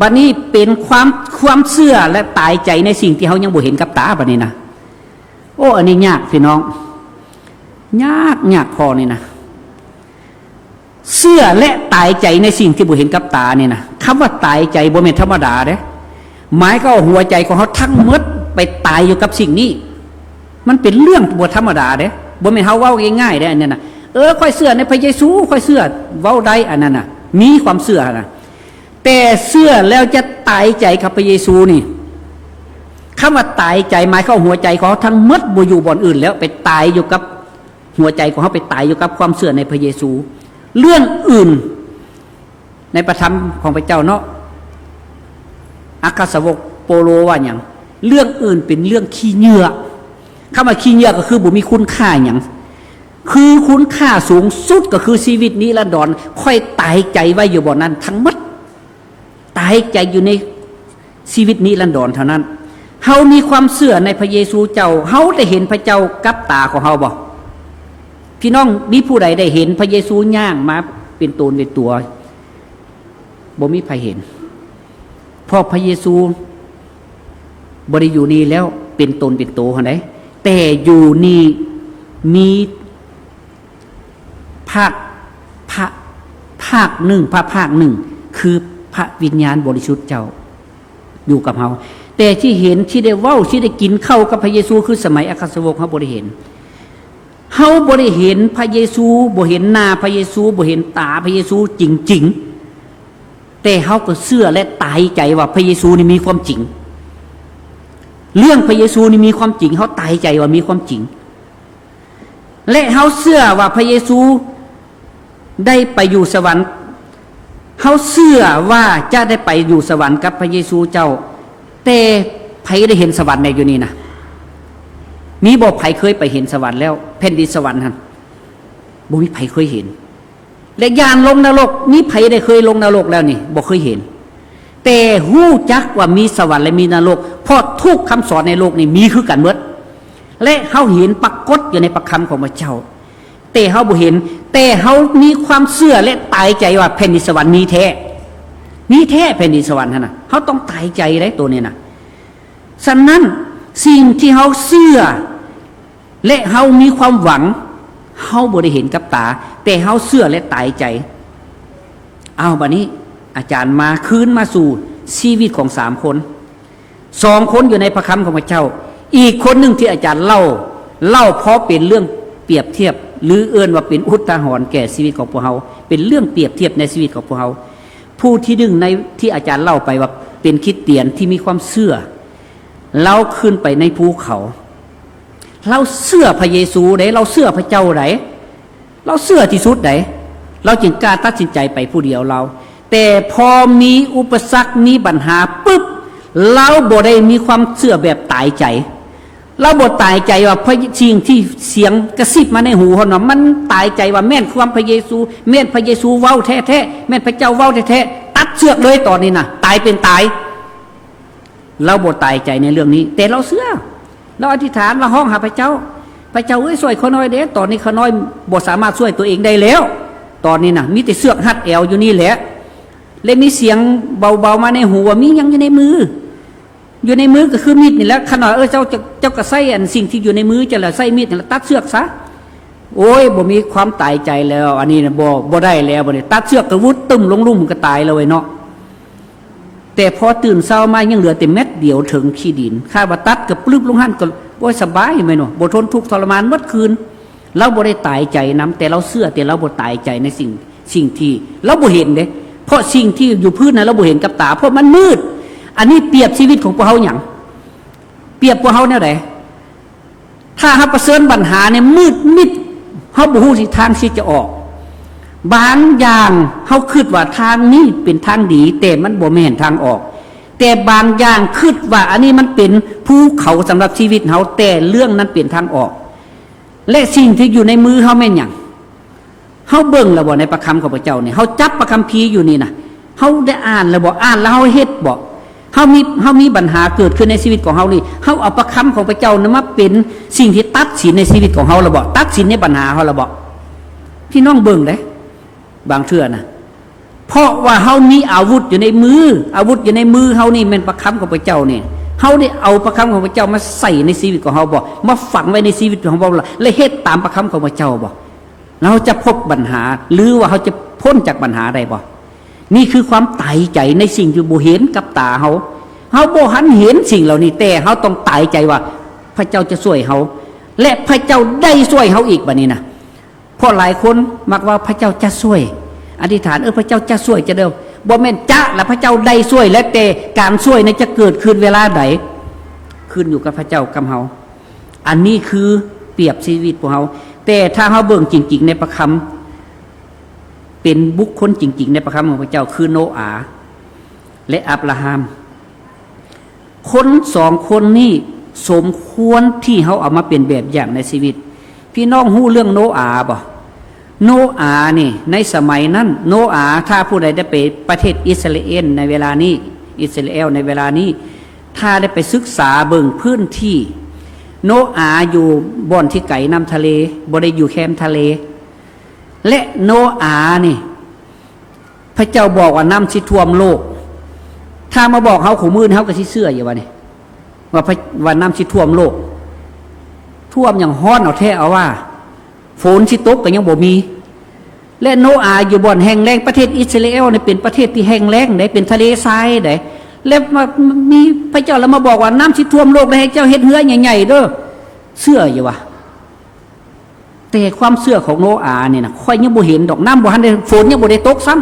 ບັດນີ້ເປັນຄວາມ, ຄວາມເຊື່ອ ແລະ ຕາຍໃຈໃນສິ່ງທີ່ເຮົາຍັງບໍ່ເຫັນກັບຕາ. ບັດນີ້ນະ ໂອ້ ອັນນີ້ຍາກພີ່ນ້ອງ, ຍາກ, ຍາກຂໍ້ນີ້ນະ. ເຊື່ອ ແລະ ຕາຍໃຈໃນສິ່ງທີ່ບໍ່ເຫັນກັບຕານີ້ນະ, ຄຳວ່າຕາຍໃຈບໍ່ແມ່ນທຳມະດາເດ້. ໝາຍຄວາມວ່າຫົວໃຈຂອງເຮົາທັງໝົດໄປຕາຍຢູ່ກັບສິ່ງນີ້, ມັນເປັນເລື່ອງບໍ່ທຳມະດາເດ້, ບໍ່ແມ່ນເຮົາເວົ້າງ່າຍໆເດ້ ອັນນັ້ນນະ. ເອີ ຂ້ອຍເຊື່ອໃນພະເຢຊູ, ຂ້ອຍເຊື່ອ, ເວົ້າໄດ້ ອັນນັ້ນນະ, ມີຄວາມເຊື່ອຫັ້ນນະ, ແຕ່ເຊື່ອແລ້ວຈະຕາຍໃຈກັບພະເຢຊູນີ້, ຄຳວ່າຕາຍໃຈ ໝາຍຄວາມວ່າຫົວໃຈຂອງເຮົາທັງໝົດບໍ່ຢູ່ບ່ອນອື່ນແລ້ວ, ໄປຕາຍຢູ່ກັບ ຫົວໃຈຂອງເຮົາໄປຕາຍຢູ່ກັບຄວາມເຊື່ອໃນພະເຢຊູ. ເລື່ອງອື່ນໃນພະທຳຂອງພະເຈົ້າເນາະ, ອັກຄະສາວົກໂປໂລວ່າຫຍັງ? ເລື່ອງອື່ນເປັນເລື່ອງຂີ້ເຫຍື້ອ. ຄຳວ່າຂີ້ເຫຍື້ອກໍຄືບໍ່ມີຄຸນຄ່າຫຍັງ, ຄືຄຸນຄ່າສູງສຸດກໍຄືຊີວິດນິລັນດອນ. ຂ້ອຍຕາຍໃຈໄວ້ຢູ່ບ່ອນນັ້ນທັງໝົດ. ຕາຍໃຈຢູ່ໃນຊີວິດນິລັນດອນເທົ່ານັ້ນ. ເຮົາມີຄວາມເຊື່ອໃນພະເຢຊູເຈົ້າ, ເຮົາໄດ້ເຫັນພະເຈົ້າກັບຕາຂອງເຮົາບໍ່? ພີ່ນ້ອງ ມີຜູ້ໃດໄດ້ເຫັນພະເຢຊູຍ່າງມາເປັນຕົນເປັນຕົວ? ບໍ່ມີໃຜເຫັນ, ເພາະພະເຢຊູບໍ່ໄດ້ຢູ່ນີ້ແລ້ວເປັນຕົນເປັນໂຕຫັ້ນໃດ, ແຕ່ຢູ່ນີ້ມີ ພາກ ພະ ພາກໜຶ່ງ, ພະພາກໜຶ່ງ ຄືພະວິນຍານບໍລິສຸດເຈົ້າຢູ່ກັບເຮົາ. ແຕ່ທີ່ເຫັນ, ທີ່ໄດ້ເວົ້າ, ທີ່ໄດ້ກິນເຂົ້າກັບພະເຢຊູ ຄືສະໄໝອັກຄະສາວົກ ເຮົາບໍ່ໄດ້ເຫັນ. ເຮົາບໍ່ໄດ້ເຫັນພະເຢຊູ, ບໍ່ເຫັນໜ້າພະເຢຊູ, ບໍ່ເຫັນຕາພະເຢຊູຈິງໆ, ແຕ່ເຮົາກໍເຊື່ອ ແລະ ຕາຍໃຈວ່າພະເຢຊູນີ້ມີຄວາມຈິງ. ເລື່ອງພະເຢຊູນີ້ມີຄວາມຈິງ, ເຮົາຕາຍໃຈວ່າມີຄວາມຈິງ. ແລະ ເຮົາເຊື່ອວ່າພະເຢຊູໄດ້ໄປຢູ່ສະຫວັນ, ເຮົາເຊື່ອວ່າຈະໄດ້ໄປຢູ່ສະຫວັນກັບພະເຢຊູເຈົ້າ. ແຕ່ໃຜໄດ້ເຫັນສະຫວັນແດ່ຢູ່ນີ້ນະ? ມີບໍ່ໃຜເຄີຍໄປເຫັນສະຫວັນແລ້ວ, ແຜ່ນດິນສະຫວັນຫັ້ນ? ບໍ່ມີໃຜເຄີຍເຫັນ. ແລະ ຢ້ານລົງນະລົກ, ມີໃຜໄດ້ເຄີຍລົງນະລົກແລ້ວນີ້? ບໍ່ເຄີຍເຫັນ. ແຕ່ຮູ້ຈັກວ່າມີສະຫວັນ ແລະ ມີນະລົກ, ເພາະທຸກຄຳສອນໃນໂລກນີ້ມີຄືກັນໝົດ. ແລະ ເຮົາເຫັນປາກົດຢູ່ໃນພະຄຳຂອງພະເຈົ້າ, ແຕ່ເຮົາບໍ່ເຫັນ. ແຕ່ເຮົາມີຄວາມເຊື່ອ ແລະ ຕາຍໃຈວ່າແຜ່ນດິນສະຫວັນມີແທ້, ມີແທ້ແຜ່ນດິນສະຫວັນຫັ້ນນະ. ເຮົາຕ້ອງຕາຍໃຈເດ້ ໂຕນີ້ນະ. ສະນັ້ນ, ສິ່ງທີ່ເຮົາເຊື່ອ ແລະ ເຮົາມີຄວາມຫວັງ, ເຮົາບໍ່ໄດ້ເຫັນກັບຕາ, ແຕ່ເຮົາເຊື່ອ ແລະ ຕາຍໃຈ. ເອົາ, ບັດນີ້ອາຈານມາ, ຄືນມາສູ່ຊີວິດຂອງສາມຄົນ. ສອງຄົນຢູ່ໃນພະຄຳຂອງພະເຈົ້າ, ອີກຄົນໜຶ່ງທີ່ອາຈານເລົ່າ, ເລົ່າເພາະເປັນເລື່ອງປຽບທຽບ ຫຼື ເອີ້ນວ່າເປັນອຸດທາຫອນແກ່ຊີວິດຂອງພວກເຮົາ, ເປັນເລື່ອງປຽບທຽບໃນຊີວິດຂອງພວກເຮົາ. ຜູ້ທີໜຶ່ງໃນທີ່ອາຈານເລົ່າໄປວ່າເປັນຄຣິສຕຽນທີ່ມີຄວາມເຊື່ອ, ລາວຂຶ້ນໄປໃນພູເຂົາ, ລາວເຊື່ອພະເຢຊູເດ້, ລາວເຊື່ອພະເຈົ້າໃດ, ລາວເຊື່ອທີ່ສຸດໃດ, ລາວຈຶ່ງກ້າຕັດສິນໃຈໄປຜູ້ດຽວລາວ. ແຕ່ພໍມີອຸປະສັກ, ມີບັນຫາປຶບ, ລາວບໍ່ໄດ້ມີຄວາມເຊື່ອແບບຕາຍໃຈ. ລາວບໍ່ຕາຍໃຈວ່າພະ ສິ່ງທີ່ສຽງກະຊິບມາໃນຫູເຮົານະ ມັນຕາຍໃຈວ່າແມ່ນຄວາມພະເຢຊູ, ແມ່ນພະເຢຊູເວົ້າແທ້ໆ, ແມ່ນພະເຈົ້າເວົ້າແທ້ໆ, ຕັດເຊືອກເລີຍຕອນນີ້ນະ, ຕາຍເປັນຕາຍ. ລາວບໍ່ຕາຍໃຈໃນເລື່ອງນີ້, ແຕ່ລາວເຊື່ອ. ລາວອະທິຖານ, ລາວຮ້ອງຫາພະເຈົ້າ, ພະເຈົ້າເອີຍ, ຊ່ວຍຂ້ານ້ອຍເດ້, ຕອນນີ້ຂ້ານ້ອຍບໍ່ສາມາດຊ່ວຍຕົວເອງໄດ້ແລ້ວ. ຕອນນີ້ນະ ມີແຕ່ເຊືອກຮັດແອວຢູ່ນີ້ແຫຼະ, ແລະ ມີສຽງເບົາໆມາໃນຫູວ່າ ມີຫຍັງຢູ່ໃນມື? ຢູ່ໃນມືກໍຄືມີດນີ້ແຫຼະ. ຂ້ານ້ອຍເອີຍ, ເຈົ້າ, ເຈົ້າ, ເຈົ້າກໍໃຊ້ອັນສິ່ງທີ່ຢູ່ໃນມືເຈົ້າລະ, ໃຊ້ມີດນີ້ລະ, ຕັດເຊືອກຊະ. ໂອ້ຍ, ບໍ່ມີຄວາມຕາຍໃຈແລ້ວ, ອັນນີ້ນະ ບໍ່, ບໍ່ໄດ້ແລ້ວ, ບັດນີ້ຕັດເຊືອກກໍວຸດຕຶ້ມລົງລຸ່ມ ກໍຕາຍແລ້ວເວີຍເນາະ. ແຕ່ພໍຕື່ນເຊົ້າມາຍັງເຫຼືອແຕ່ແມັດດຽວເທິງຂີ້ດິນ, ຄາດວ່າຕັດກະປຶບລົງຫັ້ນກໍ ໂອ້ຍ ສະບາຍແມ່ນບໍ່, ບໍ່ທົນທຸກທໍລະມານໝົດຄືນ. ລາວບໍ່ໄດ້ຕາຍໃຈນຳ, ແຕ່ລາວເຊື່ອ, ແຕ່ລາວບໍ່ຕາຍໃຈໃນສິ່ງ, ສິ່ງທີ່ລາວບໍ່ເຫັນເດ້. ເພາະສິ່ງທີ່ຢູ່ພື້ນນັ້ນລາວບໍ່ເຫັນກັບຕາ, ເພາະມັນມືດ. ອັນນີ້ປຽບຊີວິດຂອງພວກເຮົາຫຍັງ? ປຽບພວກເຮົາແນວໃດ? ຖ້າເຮົາປະເຊີນບັນຫານີ້ມືດມິດ, ເຮົາບໍ່ຮູ້ທິດທາງທີ່ຈະອອກ. ບາງຢ່າງເຮົາຄິດວ່າທາງນີ້ເປັນທາງດີ, ແຕ່ມັນບໍ່ແມ່ນທາງອອກ. ແຕ່ບາງຢ່າງຄິດວ່າອັນນີ້ມັນເປັນພູເຂົາສຳລັບຊີວິດເຮົາ, ແຕ່ເລື່ອງນັ້ນເປັນທາງອອກ. ແລະ ສິ່ງທີ່ຢູ່ໃນມືເຮົາແມ່ນຫຍັງ? ເຮົາເບິ່ງແລ້ວບໍ່ໃນພະຄຳຂອງພະເຈົ້ານີ້? ເຮົາຈັບພະຄຳພີຢູ່ນີ້ນະ, ເຮົາໄດ້ອ່ານແລ້ວບໍ່? ອ່ານແລ້ວເຮົາເຮັດບໍ່? ເຮົາມີ, ເຮົາມີບັນຫາເກີດຂຶ້ນໃນຊີວິດຂອງເຮົານີ້, ເຮົາເອົາພະຄຳຂອງພະເຈົ້ານັ້ນມາເປັນສິ່ງທີ່ຕັດສິນໃນຊີວິດຂອງເຮົາແລ້ວບໍ່? ຕັດສິນໃນບັນຫາເຮົາແລ້ວບໍ່? ພີ່ນ້ອງເບິ່ງເດ້, ບາງເທື່ອນະ, ເພາະວ່າເຮົາມີອາວຸດຢູ່ໃນມື, ອາວຸດຢູ່ໃນມືເຮົານີ້ແມ່ນພະຄຳຂອງພະເຈົ້ານີ້. ເຮົາໄດ້ເອົາພະຄຳຂອງພະເຈົ້າມາໃສ່ໃນຊີວິດຂອງເຮົາບໍ່? ມາຝັງໄວ້ໃນຊີວິດຂອງເຮົາບໍ່? ແລະ ເຮັດຕາມພະຄຳຂອງພະເຈົ້າບໍ່? ເຮົາຈະພົບບັນຫາ ຫຼືວ່າເຮົາຈະພົ້ນຈາກບັນຫາໄດ້ບໍ່? ນີ້ຄືຄວາມຕາຍໃຈໃນສິ່ງທີ່ບໍ່ເຫັນກັບຕາເຮົາ. ເຮົາບໍ່ທັນເຫັນສິ່ງເຫຼົ່ານີ້, ແຕ່ເຮົາຕ້ອງຕາຍໃຈວ່າພະເຈົ້າຈະຊ່ວຍເຮົາ ແລະ ພະເຈົ້າໄດ້ຊ່ວຍເຮົາອີກ. ບັດນີ້ນະ, ເພາະຫຼາຍຄົນມັກວ່າ ພະເຈົ້າຈະຊ່ວຍ, ອະທິຖານ, ເອີ ພະເຈົ້າຈະຊ່ວຍ, ຈະເດີ, ບໍ່ແມ່ນຈະລະ, ພະເຈົ້າໄດ້ຊ່ວຍ, ແລະ ແຕ່ການຊ່ວຍນັ້ນຈະເກີດຂຶ້ນເວລາໃດ ຂຶ້ນຢູ່ກັບພະເຈົ້າກັບເຮົາ. ອັນນີ້ຄືປຽບຊີວິດພວກເຮົາ. ແຕ່ຖ້າເຮົາເບິ່ງຈິງໆໃນພະຄຳ, ເປັນບຸກຄົນຈິງໆໃນພະຄຳຂອງພະເຈົ້າ ຄືໂນອາ ແລະ ອັບລາຮາມ. ຄົນສອງຄົນນີ້ສົມຄວນທີ່ເຮົາເອົາມາເປັນແບບຢ່າງໃນຊີວິດ. ພີ່ນ້ອງຮູ້ເລື່ອງໂນອາບໍ່? ໂນອານີ້ ໃນສະໄໝນັ້ນ ໂນອາ, ຖ້າຜູ້ໃດໄດ້ໄປປະເທດອິດສະຣາເອນໃນເວລານີ້, ອິດສະຣາເອນໃນເວລານີ້, ຖ້າໄດ້ໄປສຶກສາເບິ່ງພື້ນທີ່, ໂນອາຢູ່ບ່ອນທີ່ໄກນ້ຳທະເລ, ບໍ່ໄດ້ຢູ່ແຄມທະເລ. ແລະ ໂນອານີ້ ພະເຈົ້າບອກວ່ານ້ຳຊິຖ້ວມໂລກ. ຖ້າມາບອກເຮົາຄູ່ມື້ນີ້ ເຮົາກໍຊິເຊື່ອຢູ່ວ່ານີ້ ວ່າພະ ວ່ານ້ຳຊິຖ້ວມໂລກ. ຖ້ວມຫຍັງ? ຮ້ອນເອົາແທ້ເອົາວ່າ, ຝົນຊິຕົກກໍຍັງບໍ່ມີ. ແລະ ໂນອາຢູ່ບ່ອນແຫ້ງແລ້ງ. ປະເທດອິດສະຣາເອນນີ້ເປັນປະເທດທີ່ແຫ້ງແລ້ງເດ້, ເປັນທະເລຊາຍເດ້. ແລະ ມາ ມີພະເຈົ້າລະມາບອກວ່ານ້ຳຊິຖ້ວມໂລກ ແລະ ໃຫ້ເຈົ້າເຮັດເຮືອໃຫຍ່ໆເດີ້. ເຊື່ອຢູ່ວ່າ? ແຕ່ຄວາມເຊື່ອຂອງໂນອານີ້ນະ ຂ້ອຍຍັງບໍ່ເຫັນດອກ, ນ້ຳບໍ່ທັນໄດ້, ຝົນຍັງບໍ່ໄດ້ຕົກຊ້ຳ,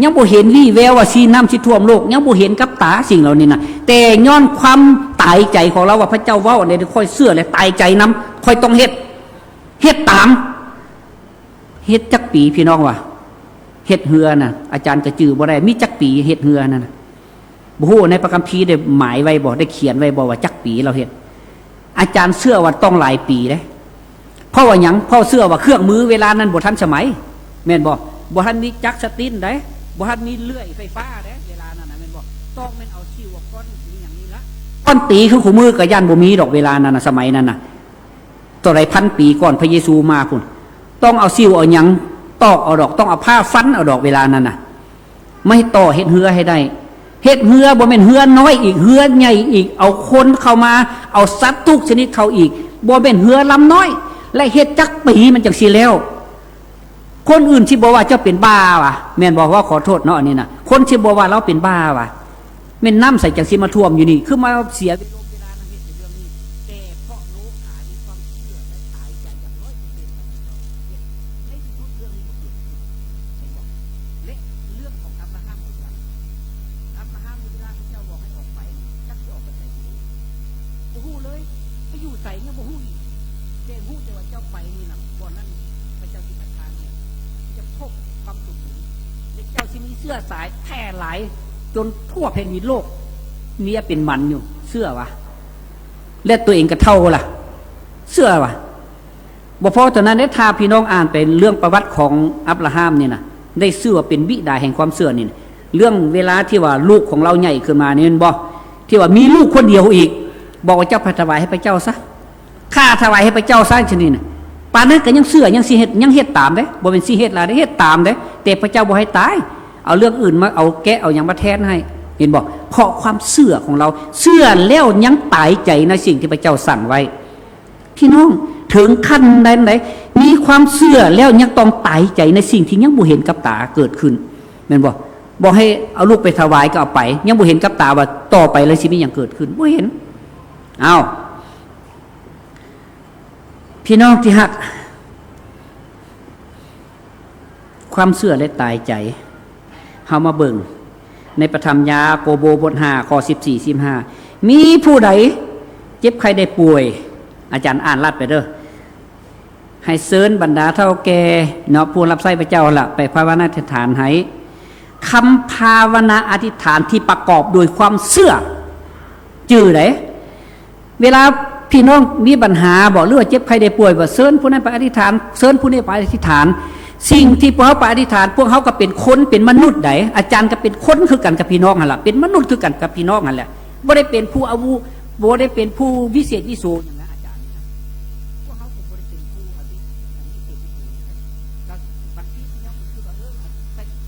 ຍັງບໍ່ເຫັນວີ່ແວວວ່າຊິ ນ້ຳຊິຖ້ວມໂລກ, ຍັງບໍ່ເຫັນກັບຕາສິ່ງເຫຼົ່ານີ້ນະ. ແຕ່ຍ້ອນຄວາມຕາຍໃຈຂອງລາວວ່າ ພະເຈົ້າເວົ້າອັນໃດ ຂ້ອຍເຊື່ອ ແລະ ຕາຍໃຈນຳ, ຂ້ອຍຕ້ອງເຮັດ, ເຮັດຕາມ. ເຮັດຈັກປີ ພີ່ນ້ອງວ່າ? ເຮັດເຮືອນະ, ອາຈານກໍຈື່ບໍ່ໄດ້, ມີຈັກປີເຮັດເຮືອນັ້ນນະ? ບໍ່ຮູ້ໃນພະຄຳພີໄດ້ໝາຍໄວ້ບໍ່, ໄດ້ຂຽນໄວ້ບໍ່ວ່າຈັກປີລາວເຮັດ? ອາຈານເຊື່ອວ່າຕ້ອງຫຼາຍປີເດ້. ເພາະວ່າຫຍັງ? ເພາະເຊື່ອວ່າເຄື່ອງມືເວລານັ້ນບໍ່ທັນສະໄໝ, ແມ່ນບໍ່? ບໍ່ທັນມີຈັກສະຕິນໃດ, ບໍ່ທັນມີເລື່ອຍໄຟຟ້າໃດ ເວລານັ້ນນະ, ແມ່ນບໍ່? ຕ້ອງແມ່ນເອົາສິວ ເອົາກ້ອນອີ່ຫຍັງນີ້ລະ, ກ້ອນຕີຄືຄູ່ມື້ກໍຢ້ານບໍ່ມີດອກ ເວລານັ້ນນະ, ສະໄໝນັ້ນນະ. ເທົ່າໃດພັນປີກ່ອນພະເຢຊູມາພຸ້ນ, ຕ້ອງເອົາສິວເອົາຫຍັງຕອກເອົາດອກ, ຕ້ອງເອົາພ້າຟັນເອົາດອກ ເວລານັ້ນນະ. ໄມ້ຕໍ່ເຮັດເຮືອໃຫ້ໄດ້, ເຮັດເຮືອບໍ່ແມ່ນເຮືອນ້ອຍອີກ, ເຮືອໃຫຍ່ອີກ, ເອົາຄົນເຂົ້າມາ, ເອົາສັດທຸກຊະນິດເຂົ້າອີກ, ບໍ່ແມ່ນເຮືອລຳນ້ອຍ. ແລະ ເຮັດຈັກປີມັນຈັ່ງຊິແລ້ວ? ຄົນອື່ນຊິບໍ່ວ່າເຈົ້າເປັນບ້າຫວາ? ແມ່ນບໍ່? ເວົ້າຂໍໂທດເນາະ ອັນນີ້ນະ, ຄົນຊິບໍ່ວ່າລາວເປັນບ້າຫວາ? ແມ່ນນ້ຳໃສຈັ່ງຊິມາຖ້ວມຢູ່ນີ້? ຄືມາເສຍເວລານຳເຮັດແຕ່ເລື່ອງນີ້? ແຕ່ເພາະໂນອາມີຄວາມເຊື່ອ ແລະ ຕາຍໃຈຢ່າງຮ້ອຍເປີເຊັນກັບພະເຈົ້າ, ໃນທີ່ສຸດເລື່ອງນີ້ກໍເກີດຂຶ້ນ, ເຫັນບໍ່? ແລະ ເລື່ອງຂອງອັບຣາຮາມກໍຄືກັນ. ອັບຣາຮາມ ເວລາພະເຈົ້າບອກໃຫ້ອອກໄປ, ຈັກຊິອອກໄປໃສບໍ່ຮູ້, ບໍ່ຮູ້ເລີຍ, ໄປຢູ່ໃສຍັງບໍ່ຮູ້ອີກ. ແຕ່ຮູ້ແຕ່ວ່າເຈົ້າໄປນີ້ນະ, ບ່ອນນັ້ນພະເຈົ້າຊິປະທານໃຫ້, ຈະພົບຄວາມສົມບູນ, ແລະ ເຈົ້າຊິມີເຊື້ອສາຍແຜ່ຫຼາຍ ຈົນທົ່ວແຜ່ນດິນໂລກ, ເມຍເປັນໝັນຢູ່, ເຊື່ອຫວາ? ແລະ ຕົວເອງກໍເຖົ້າລະ ເຊື່ອວ່າ ບໍ່ພໍເທົ່ານັ້ນເດ້ ຖ້າພີ່ນ້ອງອ່ານໄປເລື່ອງປະຫວັດຂອງອັບຣາຮາມນີ້ນະ ໄດ້ຊື່ວ່າເປັນບິດາແຫ່ງຄວາມເຊື່ອນີ້ນະ ເລື່ອງເວລາທີ່ວ່າລູກຂອງລາວໃຫຍ່ຂຶ້ນມານີ້ແມ່ນບໍ່ ທີ່ວ່າມີລູກຄົນດຽວອີກ ບອກວ່າ ເຈົ້າໄປຖວາຍໃຫ້ພະເຈົ້າຊະ ຂ້າຖວາຍໃຫ້ພະເຈົ້າຊະ ຈັ່ງຊີ້ນະ ປານນັ້ນກໍຍັງເຊື່ອ ຍັງຊິເຮັດ ຍັງເຮັດຕາມເດ້ ບໍ່ແມ່ນຊິເຮັດຫຼາຍເດ້ ເຮັດຕາມເດ້ ແຕ່ພະເຈົ້າບໍ່ໃຫ້ຕາຍ ເອົາເລື່ອງອື່ນມາ ເອົາແກະ ເອົາຫຍັງມາແທນໃຫ້ ເຫັນບໍ່? ເພາະຄວາມເຊື່ອຂອງລາວ ເຊື່ອແລ້ວຍັງຕາຍໃຈໃນສິ່ງທີ່ພະເຈົ້າສັ່ງໄວ້. ພີ່ນ້ອງ ເຖິງຂັ້ນໃດໃດ ມີຄວາມເຊື່ອແລ້ວຍັງຕ້ອງຕາຍໃຈໃນສິ່ງທີ່ຍັງບໍ່ເຫັນກັບຕາເກີດຂຶ້ນ ແມ່ນບໍ່? ບໍ່ໃຫ້ເອົາລູກໄປຖວາຍກໍເອົາໄປ ຍັງບໍ່ເຫັນກັບຕາວ່າຕໍ່ໄປແລ້ວຊິມີຫຍັງເກີດຂຶ້ນ ບໍ່ເຫັນ. ອ້າວ ພີ່ນ້ອງທີ່ຮັກ ຄວາມເຊື່ອ ແລະ ຕາຍໃຈ. ເຮົາມາເບິ່ງໃນພະທຳຢາໂກໂບ ບົດຫ້າ ຂໍ້ສິບສີ່ ສິບຫ້າ ມີຜູ້ໃດເຈັບໄຂ້ໄດ້ປ່ວຍ ອາຈານອ່ານລັດໄປເດີ້ ໃຫ້ເຊີນບັນດາເຖົ້າແກ່ເນາະ ຜູ້ຮັບໃຊ້ພະເຈົ້າຫັ້ນລະ ໄປພາວະນາອະທິຖານໃຫ້. ຄຳພາວະນາອະທິຖານທີ່ປະກອບໂດຍຄວາມເຊື່ອ ຈື່ໃດ ເວລາພີ່ນ້ອງມີບັນຫາບໍ ຫຼືວ່າເຈັບໄຂ້ໄດ້ປ່ວຍບໍ ເຊີນຜູ້ນັ້ນໄປອະທິຖານ ເຊີນຜູ້ນີ້ໄປອະທິຖານ. ສິ່ງທີ່ພວກເຮົາໄປອະທິຖານ ພວກເຮົາກໍເປັນຄົນ ເປັນມະນຸດໃດ໋ ອາຈານກໍເປັນຄົນຄືກັນກັບພີ່ນ້ອງຫັ້ນລະ ເປັນມະນຸດຄືກັນກັບພີ່ນ້ອງຫັ້ນແຫຼະ ບໍ່ໄດ້ເປັນຜູ້ອາວຸ ບໍ່ໄດ້ເປັນຜູ້ວິເສດວິໂສຫຍັງນະ ອາຈານນີ້ນະ ພວກເຮົາກໍບໍ່ໄດ້ເປັນຜູ້ອາວິ ອັນວິເສດວິໂສຫຍັງນະ. ກໍບາງທີພີ່ນ້ອງກໍຄິດວ່າ ເອີ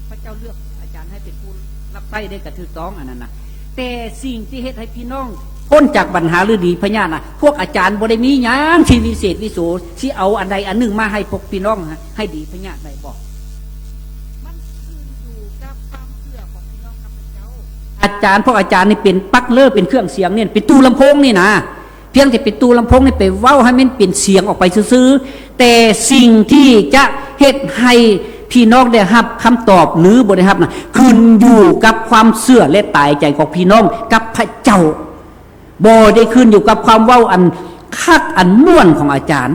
ພະເຈົ້າເລືອກອາຈານໃຫ້ເປັນຜູ້ຮັບໃຊ້ໄດ້ກໍຖືກຕ້ອງອັນນັ້ນນະ ແຕ່ສິ່ງທີ່ເຮັດໃຫ້ພີ່ນ້ອງພົ້ນຈາກບັນຫາ ຫຼື ດີພະຍາດນະ ພວກອາຈານບໍ່ໄດ້ມີຫຍັງທີ່ວິເສດວິໂສ ຊິເອົາອັນໃດອັນໜຶ່ງມາໃຫ້ພວກພີ່ນ້ອງໃຫ້ດີພະຍາດໄດ້ບໍ? ມັນຂຶ້ນຢູ່ກັບຄວາມເຊື່ອຂອງພີ່ນ້ອງຂ້າພະເຈົ້າ. ອາຈານ ພວກອາຈານນີ້ເປັນປັກເລີ ເປັນເຄື່ອງສຽງນີ້ ເປັນຕູ້ລຳໂພງນີ້ນະ ພຽງແຕ່ເປັນຕູ້ລຳໂພງນີ້ໄປເວົ້າໃຫ້ມັນເປັນສຽງອອກໄປຊື່ໆ ແຕ່ສິ່ງທີ່ຈະເຮັດໃຫ້ພີ່ນ້ອງໄດ້ຮັບຄຳຕອບ ຫຼື ບໍ່ໄດ້ຮັບນະ ຂຶ້ນຢູ່ກັບຄວາມເຊື່ອ ແລະ ຕາຍໃຈຂອງພີ່ນ້ອງກັບພະເຈົ້າ ບໍ່ໄດ້ຂຶ້ນຢູ່ກັບຄວາມເວົ້າອັນຄັກອັນມ່ວນຂອງອາຈານ.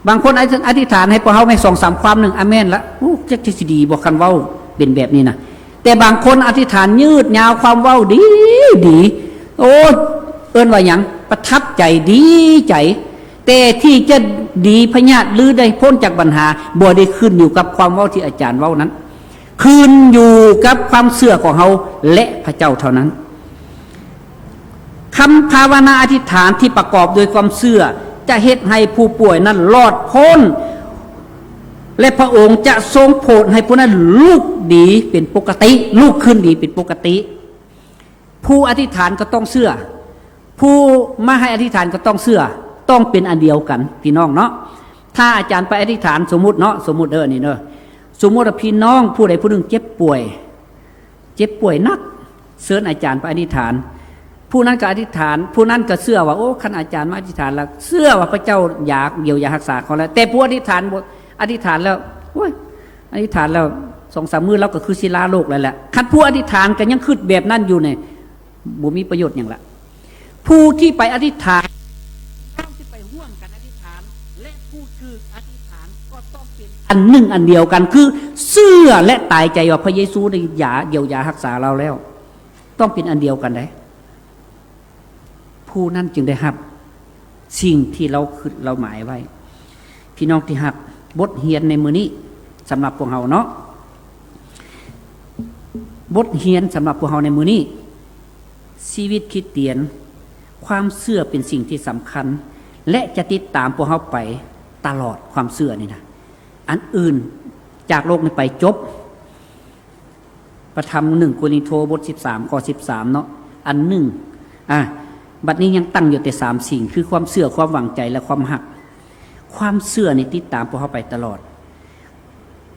ບາງຄົນອະທິຖານໃຫ້ພວກເຮົາແມ່ນສອງສາມຄວາມໜຶ່ງ ອາ ແມ່ນລະ ໂອ້ ຈັກຊິດີບໍ່ ຄັນເວົ້າເປັນແບບນີ້ນະ. ແຕ່ບາງຄົນອະທິຖານຍືດຍາວ ຄວາມເວົ້າດີໆ ໂອ້ ເອີ້ນວ່າຫຍັງ ປະທັບໃຈ ດີໃຈ. ແຕ່ທີ່ຈະດີພະຍາດ ຫຼື ໄດ້ພົ້ນຈາກບັນຫາ ບໍ່ໄດ້ຂຶ້ນຢູ່ກັບຄວາມເວົ້າທີ່ອາຈານເວົ້ານັ້ນ ຂຶ້ນຢູ່ກັບຄວາມເຊື່ອຂອງເຮົາ ແລະ ພະເຈົ້າເທົ່ານັ້ນ. ຄຳພາວະນາອະທິຖານທີ່ປະກອບດ້ວຍຄວາມເຊື່ອ ຈະເຮັດໃຫ້ຜູ້ປ່ວຍນັ້ນລອດພົ້ນ ແລະ ພະອົງຈະຊົງໂຜດໃຫ້ຜູ້ນັ້ນລຸກດີເປັນປົກກະຕິ ລຸກຂຶ້ນດີເປັນປົກກະຕິ. ຜູ້ອະທິຖານກໍຕ້ອງເຊື່ອ ຜູ້ມາໃຫ້ອະທິຖານກໍຕ້ອງເຊື່ອ ຕ້ອງເປັນອັນດຽວກັນ ພີ່ນ້ອງເນາະ. ຖ້າອາຈານໄປອະທິຖານ ສົມມຸດເນາະ ສົມມຸດເດີ ອັນນີ້ເດີ ສົມມຸດວ່າພີ່ນ້ອງຜູ້ໃດຜູ້ໜຶ່ງເຈັບປ່ວຍ ເຈັບປ່ວຍໜັກ ເຊີນອາຈານໄປອະທິຖານ ຜູ້ນັ້ນກໍອະທິຖານ ຜູ້ນັ້ນກໍເຊື່ອວ່າ ໂອ້ ຄັນອາຈານມາອະທິຖານແລ້ວ ເຊື່ອວ່າພະເຈົ້າຢາກຢຽວຢາຮັກສາເຂົາແລ້ວ. ແຕ່ຜູ້ອະທິຖານບໍ່ ອະທິຖານແລ້ວ ໂອ້ຍ ອະທິຖານແລ້ວ ສອງສາມມື້ລາວກໍຄືຊິລາໂລກແລ້ວແຫຼະ. ຄັນຜູ້ອະທິຖານກໍຍັງຄິດແບບນັ້ນຢູ່ນີ້ ບໍ່ມີປະໂຫຍດຫຍັງລະ. ຜູ້ທີ່ໄປອະທິຖານ ເຮົາຊິໄປຮ່ວມກັນອະທິຖານ ແລະ ຜູ້ຖືກອະທິຖານກໍຕ້ອງເປັນອັນໜຶ່ງອັນດຽວກັນ ຄືເຊື່ອ ແລະ ຕາຍໃຈວ່າພະເຢຊູໄດ້ຢາ ຢຽວຢາຮັກສາລາວແລ້ວ ຕ້ອງເປັນອັນດຽວກັນໄດ໋ ຜູ້ນັ້ນຈຶ່ງໄດ້ຮັບສິ່ງທີ່ລາວຄິດລາວໝາຍໄວ້. ພີ່ນ້ອງທີ່ຮັກ ບົດຮຽນໃນມື້ນີ້ສຳລັບພວກເຮົາເນາະ ບົດຮຽນສຳລັບພວກເຮົາໃນມື້ນີ້ ຊີວິດຄຣິສຕຽນ ຄວາມເຊື່ອເປັນສິ່ງທີ່ສຳຄັນ ແລະ ຈະຕິດຕາມພວກເຮົາໄປຕະຫຼອດ ຄວາມເຊື່ອນີ້ນະ. ອັນອື່ນຈາກໂລກນີ້ໄປຈົບ. ພະທຳໜຶ່ງໂກລິນໂທ ບົດສິບສາມ ຂໍ້ສິບສາມເນາະ ອັນໜຶ່ງ ອາ ບັດນີ້ຍັງຕັ້ງຢູ່ແຕ່ສາມສິ່ງ ຄືຄວາມເຊື່ອ, ຄວາມຫວັງໃຈ ແລະ ຄວາມຮັກ. ຄວາມເຊື່ອນີ້ຕິດຕາມພວກເຮົາໄປຕະຫຼອດ.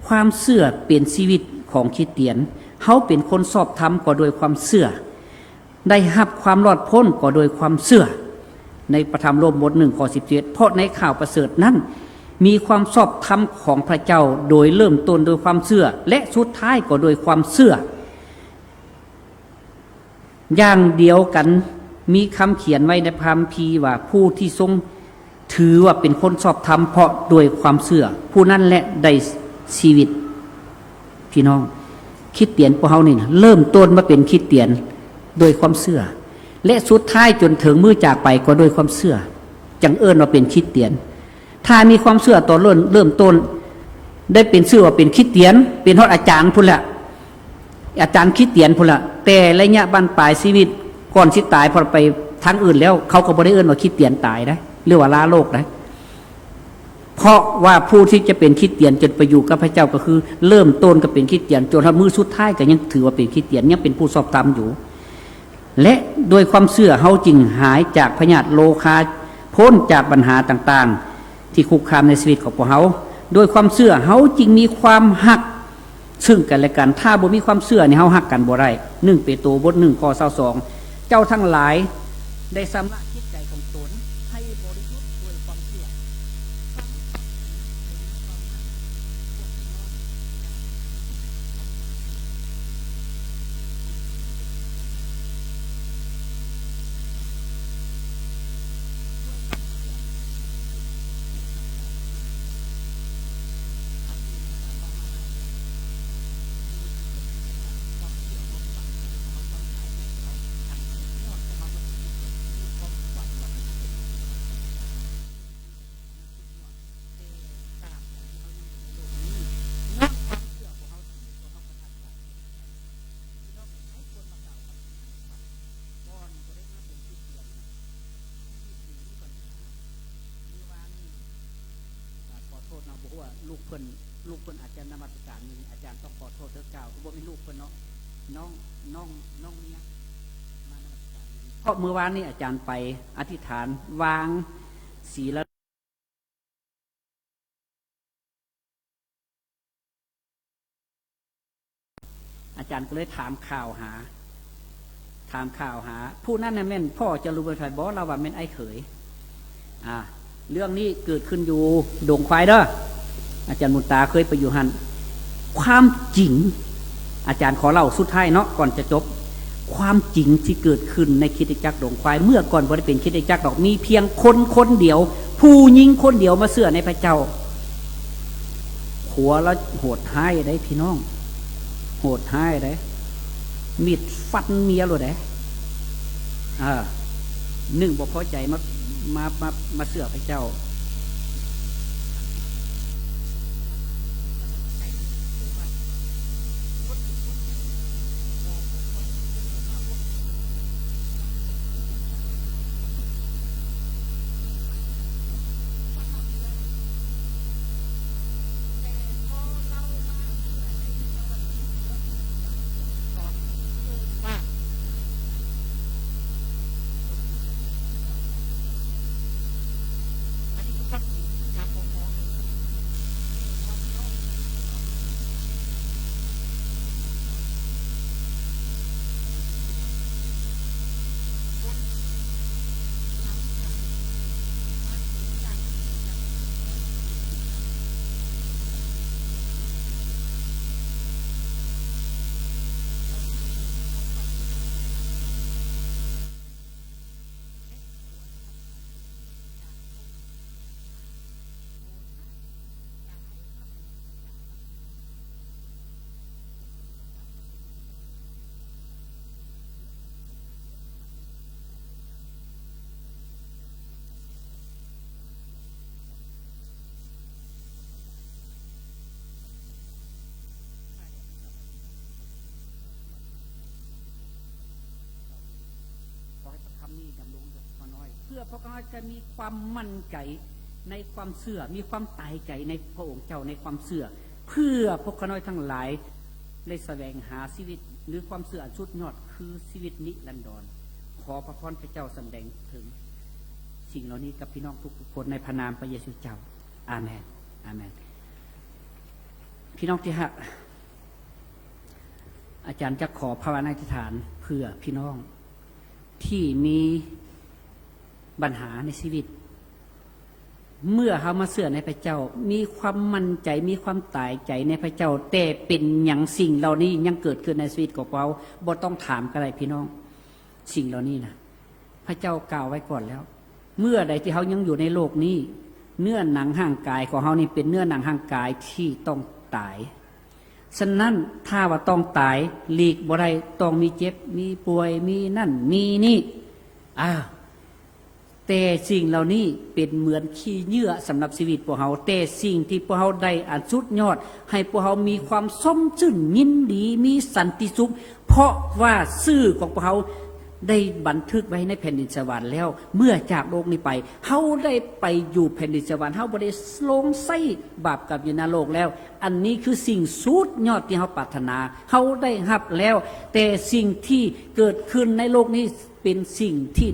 ຄວາມເຊື່ອເປັນຊີວິດຂອງຄຣິສຕຽນ. ເຮົາເປັນຄົນຊອບທຳກໍໂດຍຄວາມເຊື່ອ, ໄດ້ຮັບຄວາມລອດພົ້ນກໍໂດຍຄວາມເຊື່ອ. ໃນພະທຳໂລມບົດໜຶ່ງ ຂໍ້ສິບເຈັດ ເພາະໃນຂ່າວປະເສີດນັ້ນ ມີຄວາມຊອບທຳຂອງພະເຈົ້າ ໂດຍເລີ່ມຕົ້ນໂດຍຄວາມເຊື່ອ ແລະ ສຸດທ້າຍກໍໂດຍຄວາມເຊື່ອ. ຢ່າງດຽວກັນ ມີຄຳຂຽນໄວ້ໃນພະຄຳພີວ່າ ຜູ້ທີ່ຊົງຖືວ່າເປັນຄົນຊອບທຳເພາະດ້ວຍຄວາມເຊື່ອ ຜູ້ນັ້ນແຫຼະໄດ້ຊີວິດ. ພີ່ນ້ອງ ຄຣິສຕຽນພວກເຮົານີ້ນະ ເລີ່ມຕົ້ນມາເປັນຄຣິສຕຽນໂດຍຄວາມເຊື່ອ. ແລະ ສຸດທ້າຍຈົນເຖິງມື້ຈາກໄປກໍດ້ວຍຄວາມເຊື່ອ ຈັ່ງເອີ້ນວ່າເປັນຄຣິສຕຽນ. ຖ້າມີຄວາມເຊື່ອຕອນເລີ່ມ ເລີ່ມຕົ້ນ ໄດ້ເປັນຊື່ວ່າເປັນຄຣິສຕຽນ ເປັນຮອດອາຈານພຸ້ນແຫຼະ ອາຈານຄຣິສຕຽນພຸ້ນແຫຼະ ແຕ່ໄລຍະບັ້ນປາຍຊີວິດກ່ອນຊິຕາຍ ພໍໄປທາງອື່ນແລ້ວ ເຂົາກໍບໍ່ໄດ້ເອີ້ນວ່າຄຣິສຕຽນຕາຍໄດ໋ ຫຼືວ່າລາໂລກໄດ໋. ເພາະວ່າຜູ້ທີ່ຈະເປັນຄຣິສຕຽນຈົນໄປຢູ່ກັບພະເຈົ້າ ກໍຄືເລີ່ມຕົ້ນກໍເປັນຄຣິສຕຽນ ຈົນຮອດມື້ສຸດທ້າຍກໍຍັງຖືວ່າເປັນຄຣິສຕຽນ ຍັງເປັນຜູ້ຊອບທຳຢູ່ ແລະ ດ້ວຍຄວາມເຊື່ອເຮົາຈຶ່ງຫາຍຈາກພະຍາດໂລຄາ ພົ້ນຈາກບັນຫາຕ່າງໆ ທີ່ຄຸກຄາມໃນຊີວິດຂອງພວກເຮົາ. ດ້ວຍຄວາມເຊື່ອເຮົາຈຶ່ງມີຄວາມຮັກ ຊຶ່ງກັນແລະກັນ. ຖ້າບໍ່ມີຄວາມເຊື່ອນີ້ ເຮົາຮັກກັນບໍ່ໄດ້. ໜຶ່ງເປໂຕ ບົດໜຶ່ງ ຂໍ້ຊາວສອງ ເຈົ້າທັງຫຼາຍໄດ້ຊຳລະຈິດໃຈຂອງຕົນໃຫ້ບໍລິສຸດດ້ວຍຄວາມເຊື່ອ. ອ່າ ຂໍໂທດເນາະ ບໍ່ຮູ້ວ່າລູກເພິ່ນ ລູກເພິ່ນອາດຈະນະມັດສະການຢູ່ນີ້ ອາຈານຕ້ອງຂໍໂທດເດີເຈົ້າ ບໍ່ແມ່ນລູກເພິ່ນເນາະ ນ້ອງ ນ້ອງ ນ້ອງເມຍມານະມັດສະການຢູ່ນີ້ ເພາະມື້ວານນີ້ອາຈານໄປອະທິຖານວາງສີລະ ອາຈານກໍເລີຍຖາມຂ່າວຫາ ຖາມຂ່າວຫາ ຜູ້ນັ້ນນະແມ່ນພໍ່ເຈົ້າ ຫຼືວ່າໃຜບໍ? ລາວວ່າແມ່ນອ້າຍເຂີຍ. ອ່າ ເລື່ອງນີ້ເກີດຂຶ້ນຢູ່ດົງຄວາຍເດີ ອາຈານບຸນຕາເຄີຍໄປຢູ່ຫັ້ນ. ຄວາມຈິງ ອາຈານຂໍເລົ່າສຸດທ້າຍເນາະ ກ່ອນຈະຈົບ. ຄວາມຈິງທີ່ເກີດຂຶ້ນໃນຄຣິສຕະຈັກດົງຄວາຍ ເມື່ອກ່ອນບໍ່ໄດ້ເປັນຄຣິສຕະຈັກດອກ ມີພຽງຄົນຄົນດຽວ ຜູ້ຍິງຄົນດຽວມາເຊື່ອໃນພະເຈົ້າ. ຜົວລາວໂຫດຮ້າຍເດ້ພີ່ນ້ອງ ໂຫດຮ້າຍເດ້ ມີດຟັນເມຍໂລດເດ້. ເອີ ໜຶ່ງບໍ່ພໍໃຈ ມາ ມາ ມາ ມາເຊື່ອພະເຈົ້າ. ຂໍໃຫ້ພະຄຳນີ້ດຳລົງຢູ່ກັບພວກຂ້ານ້ອຍ ເພື່ອພວກຂ້ານ້ອຍຈະມີຄວາມໝັ້ນໃຈໃນຄວາມເຊື່ອ ມີຄວາມຕາຍໃຈໃນພະອົງເຈົ້າ ໃນຄວາມເຊື່ອ ເພື່ອພວກຂ້ານ້ອຍທັງຫຼາຍໄດ້ສະແຫວງຫາຊີວິດ ຫຼື ຄວາມເຊື່ອອັນສຸດຍອດ ຄືຊີວິດນິລັນດອນ. ຂໍພະພອນພະເຈົ້າສຳແດງເຖິງສິ່ງເຫຼົ່ານີ້ກັບພີ່ນ້ອງທຸກໆຄົນ ໃນພະນາມພະເຢຊູເຈົ້າ. ອາແມນ. ອາແມນ. ພີ່ນ້ອງທີ່ຮັກ, ອາຈານຈະຂໍພາວະນາອະທິຖານເພື່ອພີ່ນ້ອງທີ່ມີບັນຫາໃນຊີວິດ. ເມື່ອເຮົາມາເຊື່ອໃນພະເຈົ້າ, ມີຄວາມໝັ້ນໃຈ, ມີຄວາມຕາຍໃຈໃນພະເຈົ້າ, ແຕ່ເປັນຫຍັງສິ່ງເຫຼົ່ານີ້ຍັງເກີດຂຶ້ນໃນຊີວິດຂອງເຮົາ? ບໍ່ຕ້ອງຖາມກໍໄດ້ພີ່ນ້ອງ. ສິ່ງເຫຼົ່ານີ້ນະ ພະເຈົ້າກ່າວໄວ້ກ່ອນແລ້ວ. ເມື່ອໃດທີ່ເຮົາຍັງຢູ່ໃນໂລກນີ້, ເນື້ອໜັງຮ່າງກາຍຂອງເຮົານີ້ເປັນເນື້ອໜັງຮ່າງກາຍທີ່ຕ້ອງຕາຍ. ສະນັ້ນ ຖ້າວ່າຕ້ອງຕາຍ, ຫຼີກບໍ່ໄດ້, ຕ້ອງມີເຈັບ, ມີປ່ວຍ, ມີນັ້ນ, ມີນີ້, ອ້າວ ແຕ່ສິ່ງເຫຼົ່ານີ້ເປັນເໝືອນຂີ້ເຫຍື້ອສຳລັບຊີວິດພວກເຮົາ, ແຕ່ສິ່ງທີ່ພວກເຮົາໄດ້ອັນສຸດຍອດ ໃຫ້ພວກເຮົາມີຄວາມຊົມຊື່ນຍິນດີ, ມີສັນຕິສຸກ, ເພາະວ່າຊື່ຂອງພວກເຮົາໄດ້ບັນທຶກໄວ້ໃນແຜ່ນດິນສະຫວັນແລ້ວ. ເມື່ອຈາກໂລກນີ້ໄປ, ເຮົາໄດ້ໄປຢູ່ແຜ່ນດິນສະຫວັນ, ເຮົາບໍ່ໄດ້ຫຼົງໃຊ້ບາບກຳຢູ່ນະໂລກແລ້ວ. ອັນນີ້ຄືສິ່ງສຸດຍອດທີ່ເຮົາປາດຖະໜາ, ເຮົາໄດ້ຮັບແລ້ວ. ແຕ່ສິ່ງທີ່ເກີດຂຶ້ນໃນໂລກນີ້ ເປັນສິ່ງທີ່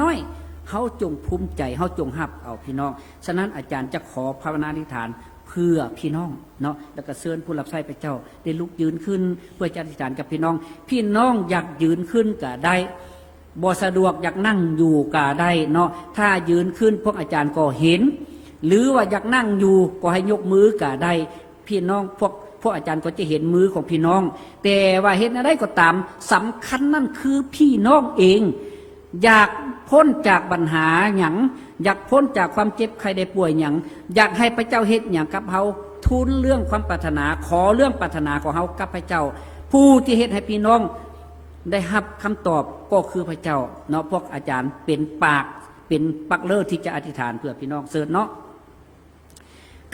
ນ້ອຍໆ, ເຮົາຈົ່ງພູມໃຈ, ເຮົາຈົ່ງຮັບເອົາພີ່ນ້ອງ. ສະນັ້ນອາຈານຈະຂໍພາວະນາອະທິຖານເພື່ອພີ່ນ້ອງເນາະ, ແລ້ວກໍເຊີນຜູ້ຮັບໃຊ້ພະເຈົ້າໄດ້ລຸກຢືນຂຶ້ນ ເພື່ອຈະອະທິຖານກັບພີ່ນ້ອງ. ພີ່ນ້ອງຢາກຢືນຂຶ້ນກໍໄດ້, ບໍ່ສະດວກຢາກນັ່ງຢູ່ກໍໄດ້ເນາະ. ຖ້າຢືນຂຶ້ນພວກອາຈານກໍເຫັນ, ຫຼືວ່າຢາກນັ່ງຢູ່ກໍໃຫ້ຍົກມືກໍໄດ້. ພີ່ນ້ອງ ພວກ ພວກອາຈານກໍຈະເຫັນມືຂອງພີ່ນ້ອງ, ແຕ່ວ່າເຮັດແນວໃດກໍຕາມ, ສຳຄັນນັ້ນຄືພີ່ນ້ອງເອງ ຢາກພົ້ນຈາກບັນຫາຫຍັງ, ຢາກພົ້ນຈາກຄວາມເຈັບໄຂ້ໄດ້ປ່ວຍຫຍັງ, ຢາກໃຫ້ພະເຈົ້າເຮັດຫຍັງກັບເຮົາ, ທູນເລື່ອງຄວາມປາດຖະໜາ, ຂໍເລື່ອງປາດຖະໜາຂອງເຮົາກັບພະເຈົ້າ. ຜູ້ທີ່ເຮັດໃຫ້ພີ່ນ້ອງໄດ້ຮັບຄຳຕອບກໍຄືພະເຈົ້າເນາະ. ພວກອາຈານເປັນປາກ, ເປັນປັກເລີທີ່ຈະອະທິຖານເພື່ອພີ່ນ້ອງ. ເຊີນເນາະ.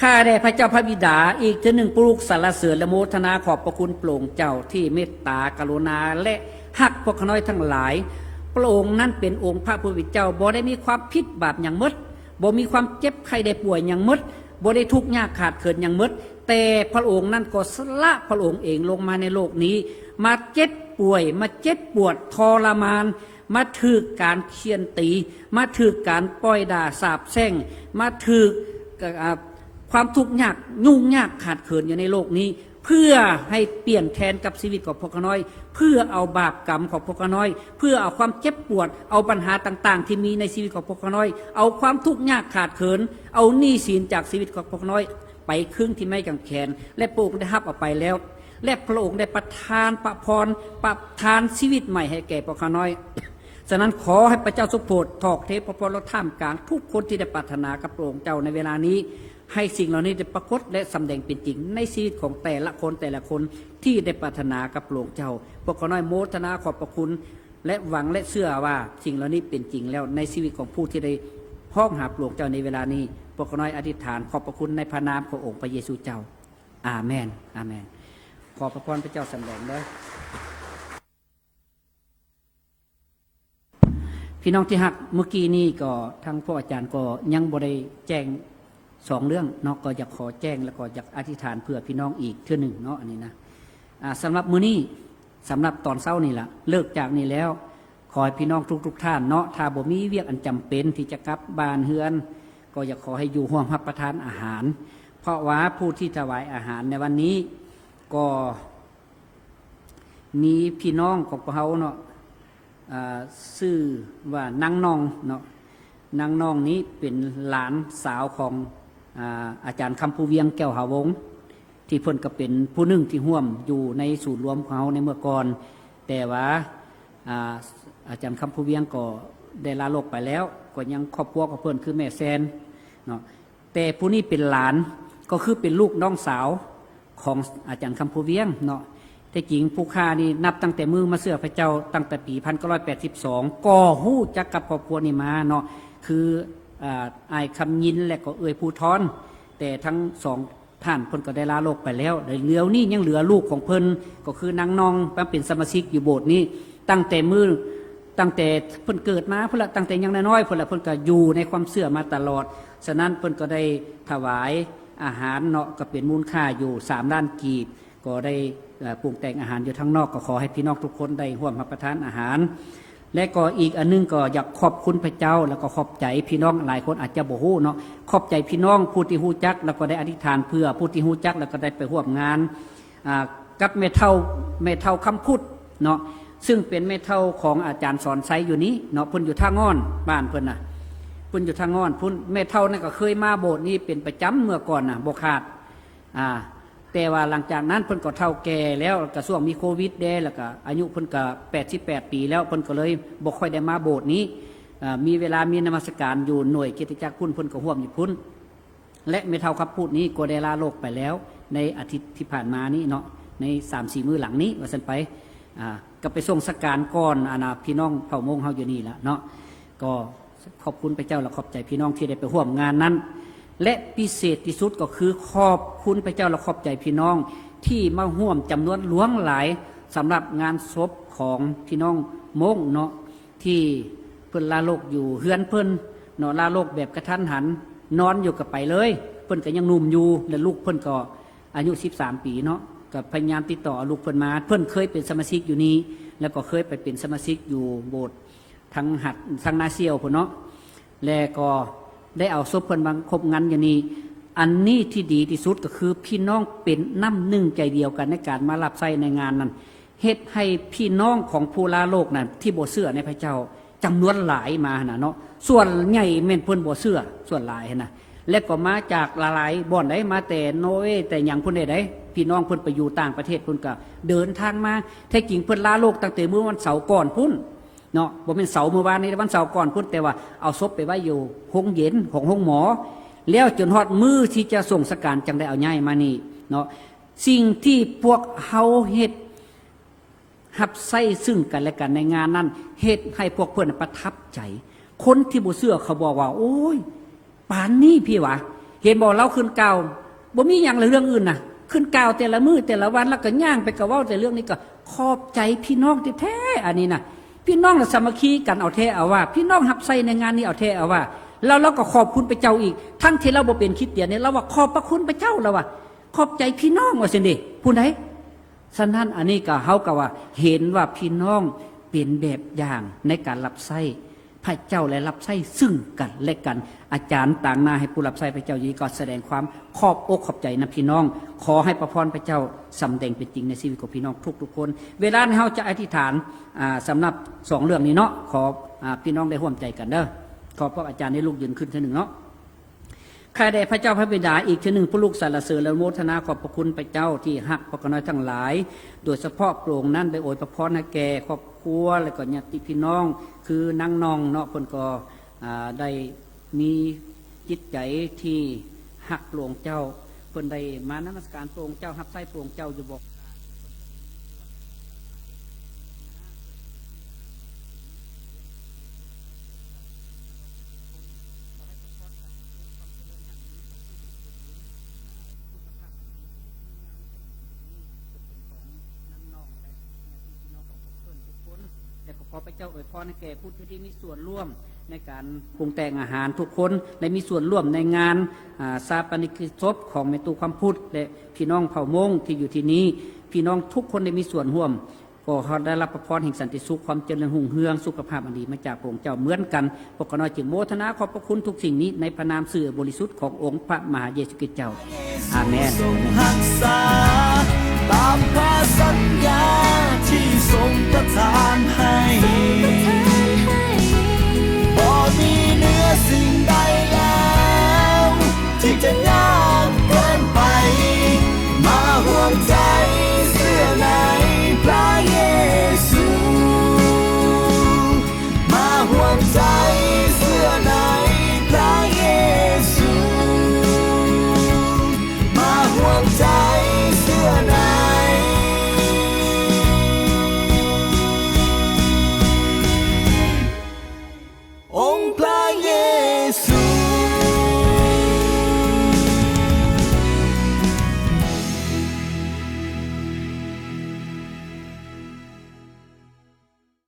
ຂ້າແດ່ພະເຈົ້າພະບິດາ, ອີກເທື່ອໜຶ່ງ ປຸກສາລະເສີນ ແລະ ໂມທະນາຂອບພະຄຸນພະອົງເຈົ້າທີ່ເມດຕາກະລຸນາ ແລະ ຮັກພວກຂ້ານ້ອຍທັງຫຼາຍ. ພະອົງນັ້ນເປັນອົງພະຜູ້ເປັນເຈົ້າ, ບໍ່ໄດ້ມີຄວາມຜິດບາບຫຍັງໝົດ, ບໍ່ມີຄວາມເຈັບໄຂ້ໄດ້ປ່ວຍຫຍັງໝົດ, ບໍ່ໄດ້ທຸກຍາກຂາດເຂີນຫຍັງໝົດ, ແຕ່ພະອົງນັ້ນກໍສະຫຼະພະອົງເອງລົງມາໃນໂລກນີ້, ມາເຈັບປ່ວຍ, ມາເຈັບປວດທໍລະມານ, ມາຖືກການຄຽນຕີ, ມາຖືກການປ້ອຍດ່າສາບແຊ່ງ, ມາຖືກ ອາ ຄວາມທຸກຍາກ ຫຍຸ້ງຍາກຂາດເຂີນຢູ່ໃນໂລກນີ້, ເພື່ອໃຫ້ປ່ຽນແທນກັບຊີວິດຂອງພວກຂ້ານ້ອຍ, ເພື່ອເອົາບາບກຳຂອງພວກຂ້ານ້ອຍ, ເພື່ອເອົາຄວາມເຈັບປວດ, ເອົາບັນຫາຕ່າງໆທີ່ມີໃນຊີວິດຂອງພວກຂ້ານ້ອຍ, ເອົາຄວາມທຸກຍາກຂາດເຂີນ, ເອົາໜີ້ສິນຈາກຊີວິດຂອງພວກຂ້ານ້ອຍໄປຄຶງທີ່ໄມ້ກາງແຂນ, ແລະ ພະອົງໄດ້ຮັບເອົາໄປແລ້ວ, ແລະ ພະອົງໄດ້ປະທານພະພອນ, ປະທານຊີວິດໃໝ່ໃຫ້ແກ່ພວກຂ້ານ້ອຍ. ສະນັ້ນ ຂໍໃຫ້ພະເຈົ້າຊົງໂປດຖອກເທພະພອນລົງທ່າມກາງທຸກຄົນທີ່ໄດ້ປາດຖະໜາກັບພະອົງເຈົ້າໃນເວລານີ້, ໃຫ້ສິ່ງເຫຼົ່ານີ້ໄດ້ປາກົດ ແລະ ສຳແດງເປັນຈິງໃນຊີວິດຂອງແຕ່ລະຄົນ, ແຕ່ລະຄົນທີ່ໄດ້ປາດຖະໜາກັບພະອົງເຈົ້າ. ພວກຂ້ານ້ອຍໂມທະນາຂອບພະຄຸນ ແລະ ຫວັງ ແລະ ເຊື່ອວ່າສິ່ງເຫຼົ່ານີ້ເປັນຈິງແລ້ວໃນຊີວິດຂອງຜູ້ທີ່ໄດ້ຮ້ອງຫາພະອົງເຈົ້າໃນເວລານີ້. ພວກຂ້ານ້ອຍອະທິດຖານຂອບພະຄຸນໃນພະນາມຂອງອົງພະເຢຊູເຈົ້າ. ອາແມນ. ອາແມນ. ຂໍພະພອນພະເຈົ້າສຳແດງເດີ້. ພີ່ນ້ອງທີ່ຮັກ, ມື້ກີ້ນີ້ກໍທາງພວກອາຈານກໍຍັງບໍ່ໄດ້ແຈ້ງສອງເລື່ອງເນາະ, ກໍຢາກຂໍແຈ້ງ ແລ້ວກໍຢາກອະທິດຖານເພື່ອພີ່ນ້ອງອີກເທື່ອໜຶ່ງເນາະ. ອັນນີ້ນະ ອາ ສຳລັບມື້ນີ້, ສຳລັບຕອນເຊົ້ານີ້ລະ, ເລີກຈາກນີ້ແລ້ວ ຂໍໃຫ້ພີ່ນ້ອງທຸກໆທ່ານເນາະ, ຖ້າບໍ່ມີວຽກອັນຈຳເປັນທີ່ຈະກັບບ້ານເຮືອນ, ກໍຢາກຂໍໃຫ້ຢູ່ຮ່ວມຮັບປະທານອາຫານ, ເພາະວ່າຜູ້ທີ່ຖວາຍອາຫານໃນວັນນີ້ກໍ ມີພີ່ນ້ອງຂອງພວກເຮົາເນາະ, ອາ ຊື່ວ່ານາງໜ່ອງເນາະ. ນາງໜ່ອງນີ້ເປັນຫຼານສາວຂອງ ອາ ອາຈານຄຳພູວຽງ ແກ້ວຫາວົງ ທີ່ເພິ່ນກໍເປັນຜູ້ໜຶ່ງທີ່ຮ່ວມຢູ່ໃນສູນລວມຂອງເຮົາໃນເມື່ອກ່ອນ, ແຕ່ວ່າ ອາ ອາຈານຄຳພູວຽງກໍໄດ້ລາໂລກໄປແລ້ວ, ກໍຍັງຄອບຄົວຂອງເພິ່ນຄືແມ່ແຊນເນາະ. ແຕ່ຜູ້ນີ້ເປັນຫຼານ, ກໍຄືເປັນລູກນ້ອງສາວຂອງອາຈານຄຳພູວຽງເນາະ. ແທ້ຈິງຜູ້ຂ້ານີ້ນັບຕັ້ງແຕ່ມື້ມາເຊື່ອພະເຈົ້າ, ຕັ້ງແຕ່ປີພັນເກົ້າຮ້ອຍແປດສິບສອງ ກໍຮູ້ຈັກກັບຄອບຄົວນີ້ມາເນາະ, ຄື ອາ ອ້າຍຄຳຍິນ ແລະ ກໍເອື້ອຍພູທອນ. ແຕ່ທັງສອງທ່ານເພິ່ນກໍໄດ້ລາໂລກໄປແລ້ວ, ແລະ ດຽວນີ້ຍັງເຫຼືອລູກຂອງເພິ່ນ ກໍຄືນາງໜ່ອງ ມາເປັນສະມາຊິກຢູ່ໂບດນີ້ ຕັ້ງແຕ່ມື້ ຕັ້ງແຕ່ເພິ່ນເກີດມາພຸ້ນລະ, ຕັ້ງແຕ່ຍັງນ້ອຍໆພຸ້ນລະ, ເພິ່ນກໍຢູ່ໃນຄວາມເຊື່ອມາຕະຫຼອດ. ສະນັ້ນເພິ່ນກໍໄດ້ຖວາຍອາຫານເນາະ, ກໍເປັນມູນຄ່າຢູ່ສາມລ້ານກີບ, ກໍໄດ້ ເອີ ປຸງແຕ່ງອາຫານຢູ່ທາງນອກ. ກໍຂໍໃຫ້ພີ່ນ້ອງທຸກຄົນໄດ້ຮ່ວມຮັບປະທານອາຫານ. ແລະ ກໍອີກອັນໜຶ່ງ ກໍຢາກຂອບຄຸນພະເຈົ້າ ແລ້ວກໍຂອບໃຈພີ່ນ້ອງ. ຫຼາຍຄົນອາດຈະບໍ່ຮູ້ເນາະ, ຂອບໃຈພີ່ນ້ອງຜູ້ທີ່ຮູ້ຈັກ ແລ້ວກໍໄດ້ອະທິດຖານເພື່ອ, ຜູ້ທີ່ຮູ້ຈັກ ແລ້ວກໍໄດ້ໄປຮ່ວມງານ ອາ ກັບແມ່ເຖົ້າ ແມ່ເຖົ້າຄຳພຸດເນາະ, ຊຶ່ງເປັນແມ່ເຖົ້າຂອງອາຈານສອນໄຊຢູ່ນີ້ເນາະ. ເພິ່ນຢູ່ທ່າງ່ອນ, ບ້ານເພິ່ນນະ ເພິ່ນຢູ່ທ່າງ່ອນພຸ້ນ. ແມ່ເຖົ້ານັ້ນກໍເຄີຍມາໂບດນີ້ເປັນປະຈຳເມື່ອກ່ອນນະ, ບໍ່ຂາດ. ອາ ແຕ່ວ່າຫຼັງຈາກນັ້ນເພິ່ນກໍເຖົ້າແກ່ແລ້ວ, ກະຊ່ວງມີໂຄວິດແດ່, ແລ້ວກະອາຍຸເພິ່ນກະແປດສິບແປດປີແລ້ວ, ເພິ່ນກໍເລີຍບໍ່ຄ່ອຍໄດ້ມາໂບດນີ້. ອາ ມີເວລາມີນະມັດສະການຢູ່ໜ່ວຍຄຣິສຕະຈັກພຸ້ນ, ເພິ່ນກໍຮ່ວມຢູ່ພຸ້ນ. ແລະ ແມ່ເຖົ້າຄຳພຸດນີ້ກໍໄດ້ລາໂລກໄປແລ້ວໃນອາທິດທີ່ຜ່ານມານີ້ເນາະ, ໃນສາມສີ່ມື້ຫຼັງນີ້ວ່າຊັ້ນໄປ. ອາ ກໍໄປສົ່ງສະການກ່ອນ ອັນນະ ພີ່ນ້ອງເຜົ່າມົ້ງເຮົາຢູ່ນີ້ລະເນາະ. ກໍຂອບຄຸນພະເຈົ້າ ແລະ ຂອບໃຈພີ່ນ້ອງທີ່ໄດ້ໄປຮ່ວມງານນັ້ນ ແລະ ພິເສດທີ່ສຸດກໍຄືຂອບຄຸນພະເຈົ້າ ແລະ ຂອບໃຈພີ່ນ້ອງທີ່ມາຮ່ວມຈຳນວນຫຼວງຫຼາຍ ສຳລັບງານສົບຂອງພີ່ນ້ອງມົ້ງເນາະ ທີ່ເພິ່ນລາໂລກຢູ່ເຮືອນເພິ່ນເນາະ ລາໂລກແບບກະທັນຫັນ ນອນຢູ່ກໍໄປເລີຍ ເພິ່ນກໍຍັງໜຸ່ມຢູ່ ແລະ ລູກເພິ່ນກໍອາຍຸສິບສາມປີເນາະ ກໍພະຍາຍາມຕິດຕໍ່ເອົາລູກເພິ່ນມາ ເພິ່ນເຄີຍເປັນສະມາຊິກຢູ່ນີ້ ແລ້ວກໍເຄີຍໄປເປັນສະມາຊິກຢູ່ໂບດ ທັງຫັດ ທັງນາຊຽວພຸ້ນເນາະ ແລະກໍໄດ້ເອົາສົບເພິ່ນມາຄົບງັນຢູ່ນີ້. ອັນນີ້ທີ່ດີທີ່ສຸດກໍຄືພີ່ນ້ອງເປັນນ້ຳໜຶ່ງໃຈດຽວກັນໃນການມາຮັບໃຊ້ໃນງານນັ້ນ ເຮັດໃຫ້ພີ່ນ້ອງຂອງຜູ້ລາໂລກນັ້ນທີ່ບໍ່ເຊື່ອໃນພະເຈົ້າຈຳນວນຫຼາຍມາຫັ້ນນະເນາະ ສ່ວນໃຫຍ່ແມ່ນເພິ່ນບໍ່ເຊື່ອ ສ່ວນຫຼາຍຫັ້ນນະ ແລະກໍມາຈາກຫຼາຍໆບ່ອນໃດ ມາແຕ່ນໍເວ ແຕ່ຫຍັງພຸ້ນໃດ ພີ່ນ້ອງເພິ່ນໄປຢູ່ຕ່າງປະເທດພຸ້ນກໍເດີນທາງມາ ແທ້ຈິງເພິ່ນລາໂລກຕັ້ງແຕ່ມື້ວັນເສົາກ່ອນພຸ້ນ ເນາະ ບໍ່ແມ່ນເສົາມື້ວານນີ້ ວັນເສົາກ່ອນພຸ້ນ ແຕ່ວ່າເອົາສົບໄປໄວ້ຢູ່ໂຮງເຢັນຂອງໂຮງໝໍ ແລ້ວຈົນຮອດມື້ທີ່ຈະສົ່ງສະການ ຈັ່ງໄດ້ເອົາຍ້າຍມານີ້ເນາະ. ສິ່ງທີ່ພວກເຮົາເຮັດ ຮັບໃຊ້ຊຶ່ງກັນແລະກັນໃນງານນັ້ນ ເຮັດໃຫ້ພວກເພິ່ນປະທັບໃຈ. ຄົນທີ່ບໍ່ເຊື່ອເຂົາບອກວ່າ ໂອ້ຍ ປານນີ້ພີ້ຫວາ ເຫັນບໍ່ ລາວຂຶ້ນກ່າວ ບໍ່ມີຫຍັງລະ ເລື່ອງອື່ນນະ ຂຶ້ນກ່າວແຕ່ລະມື້ແຕ່ລະວັນ ລາວກໍຍ່າງໄປກໍເວົ້າແຕ່ເລື່ອງນີ້ ກໍຂອບໃຈພີ່ນ້ອງແທ້ໆ ອັນນີ້ນະ ພີ່ນ້ອງລະສາມັກຄີກັນເອົາແທ້ເອົາວ່າ ພີ່ນ້ອງຮັບໃຊ້ໃນງານນີ້ເອົາແທ້ເອົາວ່າ ແລ້ວລາວກໍຂອບຄຸນພະເຈົ້າອີກ ທັງທີ່ລາວບໍ່ເປັນຄຣິສຕຽນນີ້ ລາວວ່າ ຂອບພະຄຸນພະເຈົ້າ ລາວວ່າ ຂອບໃຈພີ່ນ້ອງ ວ່າຊັ້ນເດ ຜູ້ໃດ ສະນັ້ນ ອັນນີ້ກໍເຮົາກໍວ່າເຫັນວ່າພີ່ນ້ອງເປັນແບບຢ່າງໃນການຮັບໃຊ້ພະເຈົ້າ ແລະ ຮັບໃຊ້ຊຶ່ງກັນແລະກັນ. ອາຈານຕາງໜ້າໃຫ້ຜູ້ຮັບໃຊ້ພະເຈົ້າຢູ່ນີ້ ກໍສະແດງຄວາມຂອບອົກຂອບໃຈນຳພີ່ນ້ອງ. ຂໍໃຫ້ພະພອນພະເຈົ້າສຳແດງເປັນຈິງໃນຊີວິດຂອງພີ່ນ້ອງທຸກໆຄົນ. ເວລານີ້ເຮົາຈະອະທິຖານ ອາ ສຳລັບສອງເລື່ອງນີ້ເນາະ. ຂໍ ອາ ພີ່ນ້ອງໄດ້ຮ່ວມໃຈກັນເດີ. ຂໍພວກອາຈານໄດ້ລຸກຢືນຂຶ້ນເທື່ອໜຶ່ງເນາະ. ຂ້າແດ່ພະເຈົ້າພະບິດາ ອີກເທື່ອໜຶ່ງ ພວກລູກສັນລະເສີນ ແລະ ອະນຸໂມທະນາຂອບພະຄຸນພະເຈົ້າທີ່ຮັກພວກຂ້ານ້ອຍທັງຫຼາຍ, ໂດຍສະເພາະພະອົງນັ້ນໄດ້ອວຍພະພອນໃຫ້ແກ່ຄອບຄົວ ແລະ ກໍຍາດຕິພີ່ນ້ອງ ຄືນາງນ້ອງເນາະ, ເພິ່ນກໍ ອາ ໄດ້ມີຈິດໃຈທີ່ຮັກພະອົງເຈົ້າ, ເພິ່ນໄດ້ມານະມັດສະການພະອົງເຈົ້າ, ຮັບໃຊ້ພະອົງເຈົ້າຢູ່ບໍ່? ແລະ ກໍຂໍພະເຈົ້າອວຍພອນໃຫ້ແກ່ຜູ້ທີ່ໄດ້ມີສ່ວນຮ່ວມໃນການປຸງແຕ່ງອາຫານທຸກຄົນ, ໄດ້ມີສ່ວນຮ່ວມໃນງານ ອາ ຊາປະນະກິດສົບຂອງແມ່ຕູ້ຄຳພຸດ ແລະ ພີ່ນ້ອງເຜົ່າມົ້ງທີ່ຢູ່ທີ່ນີ້, ພີ່ນ້ອງທຸກຄົນໄດ້ມີສ່ວນຮ່ວມ. ຂໍເຮົາໄດ້ຮັບພະພອນແຫ່ງສັນຕິສຸກ, ຄວາມຈະເລີນຮຸ່ງເຮືອງ, ສຸຂະພາບອັນດີມາຈາກພະອົງເຈົ້າເໝືອນກັນ. ພວກຂ້ານ້ອຍຈຶ່ງໂມທະນາຂອບພະຄຸນທຸກສິ່ງນີ້ ໃນພະນາມຊື່ບໍລິສຸດຂອງອົງພະມະຫາເຢຊູຄຣິດເຈົ້າ. ອາເມນ. ຊົງຮັກສາຕາມພະສັນຍາ.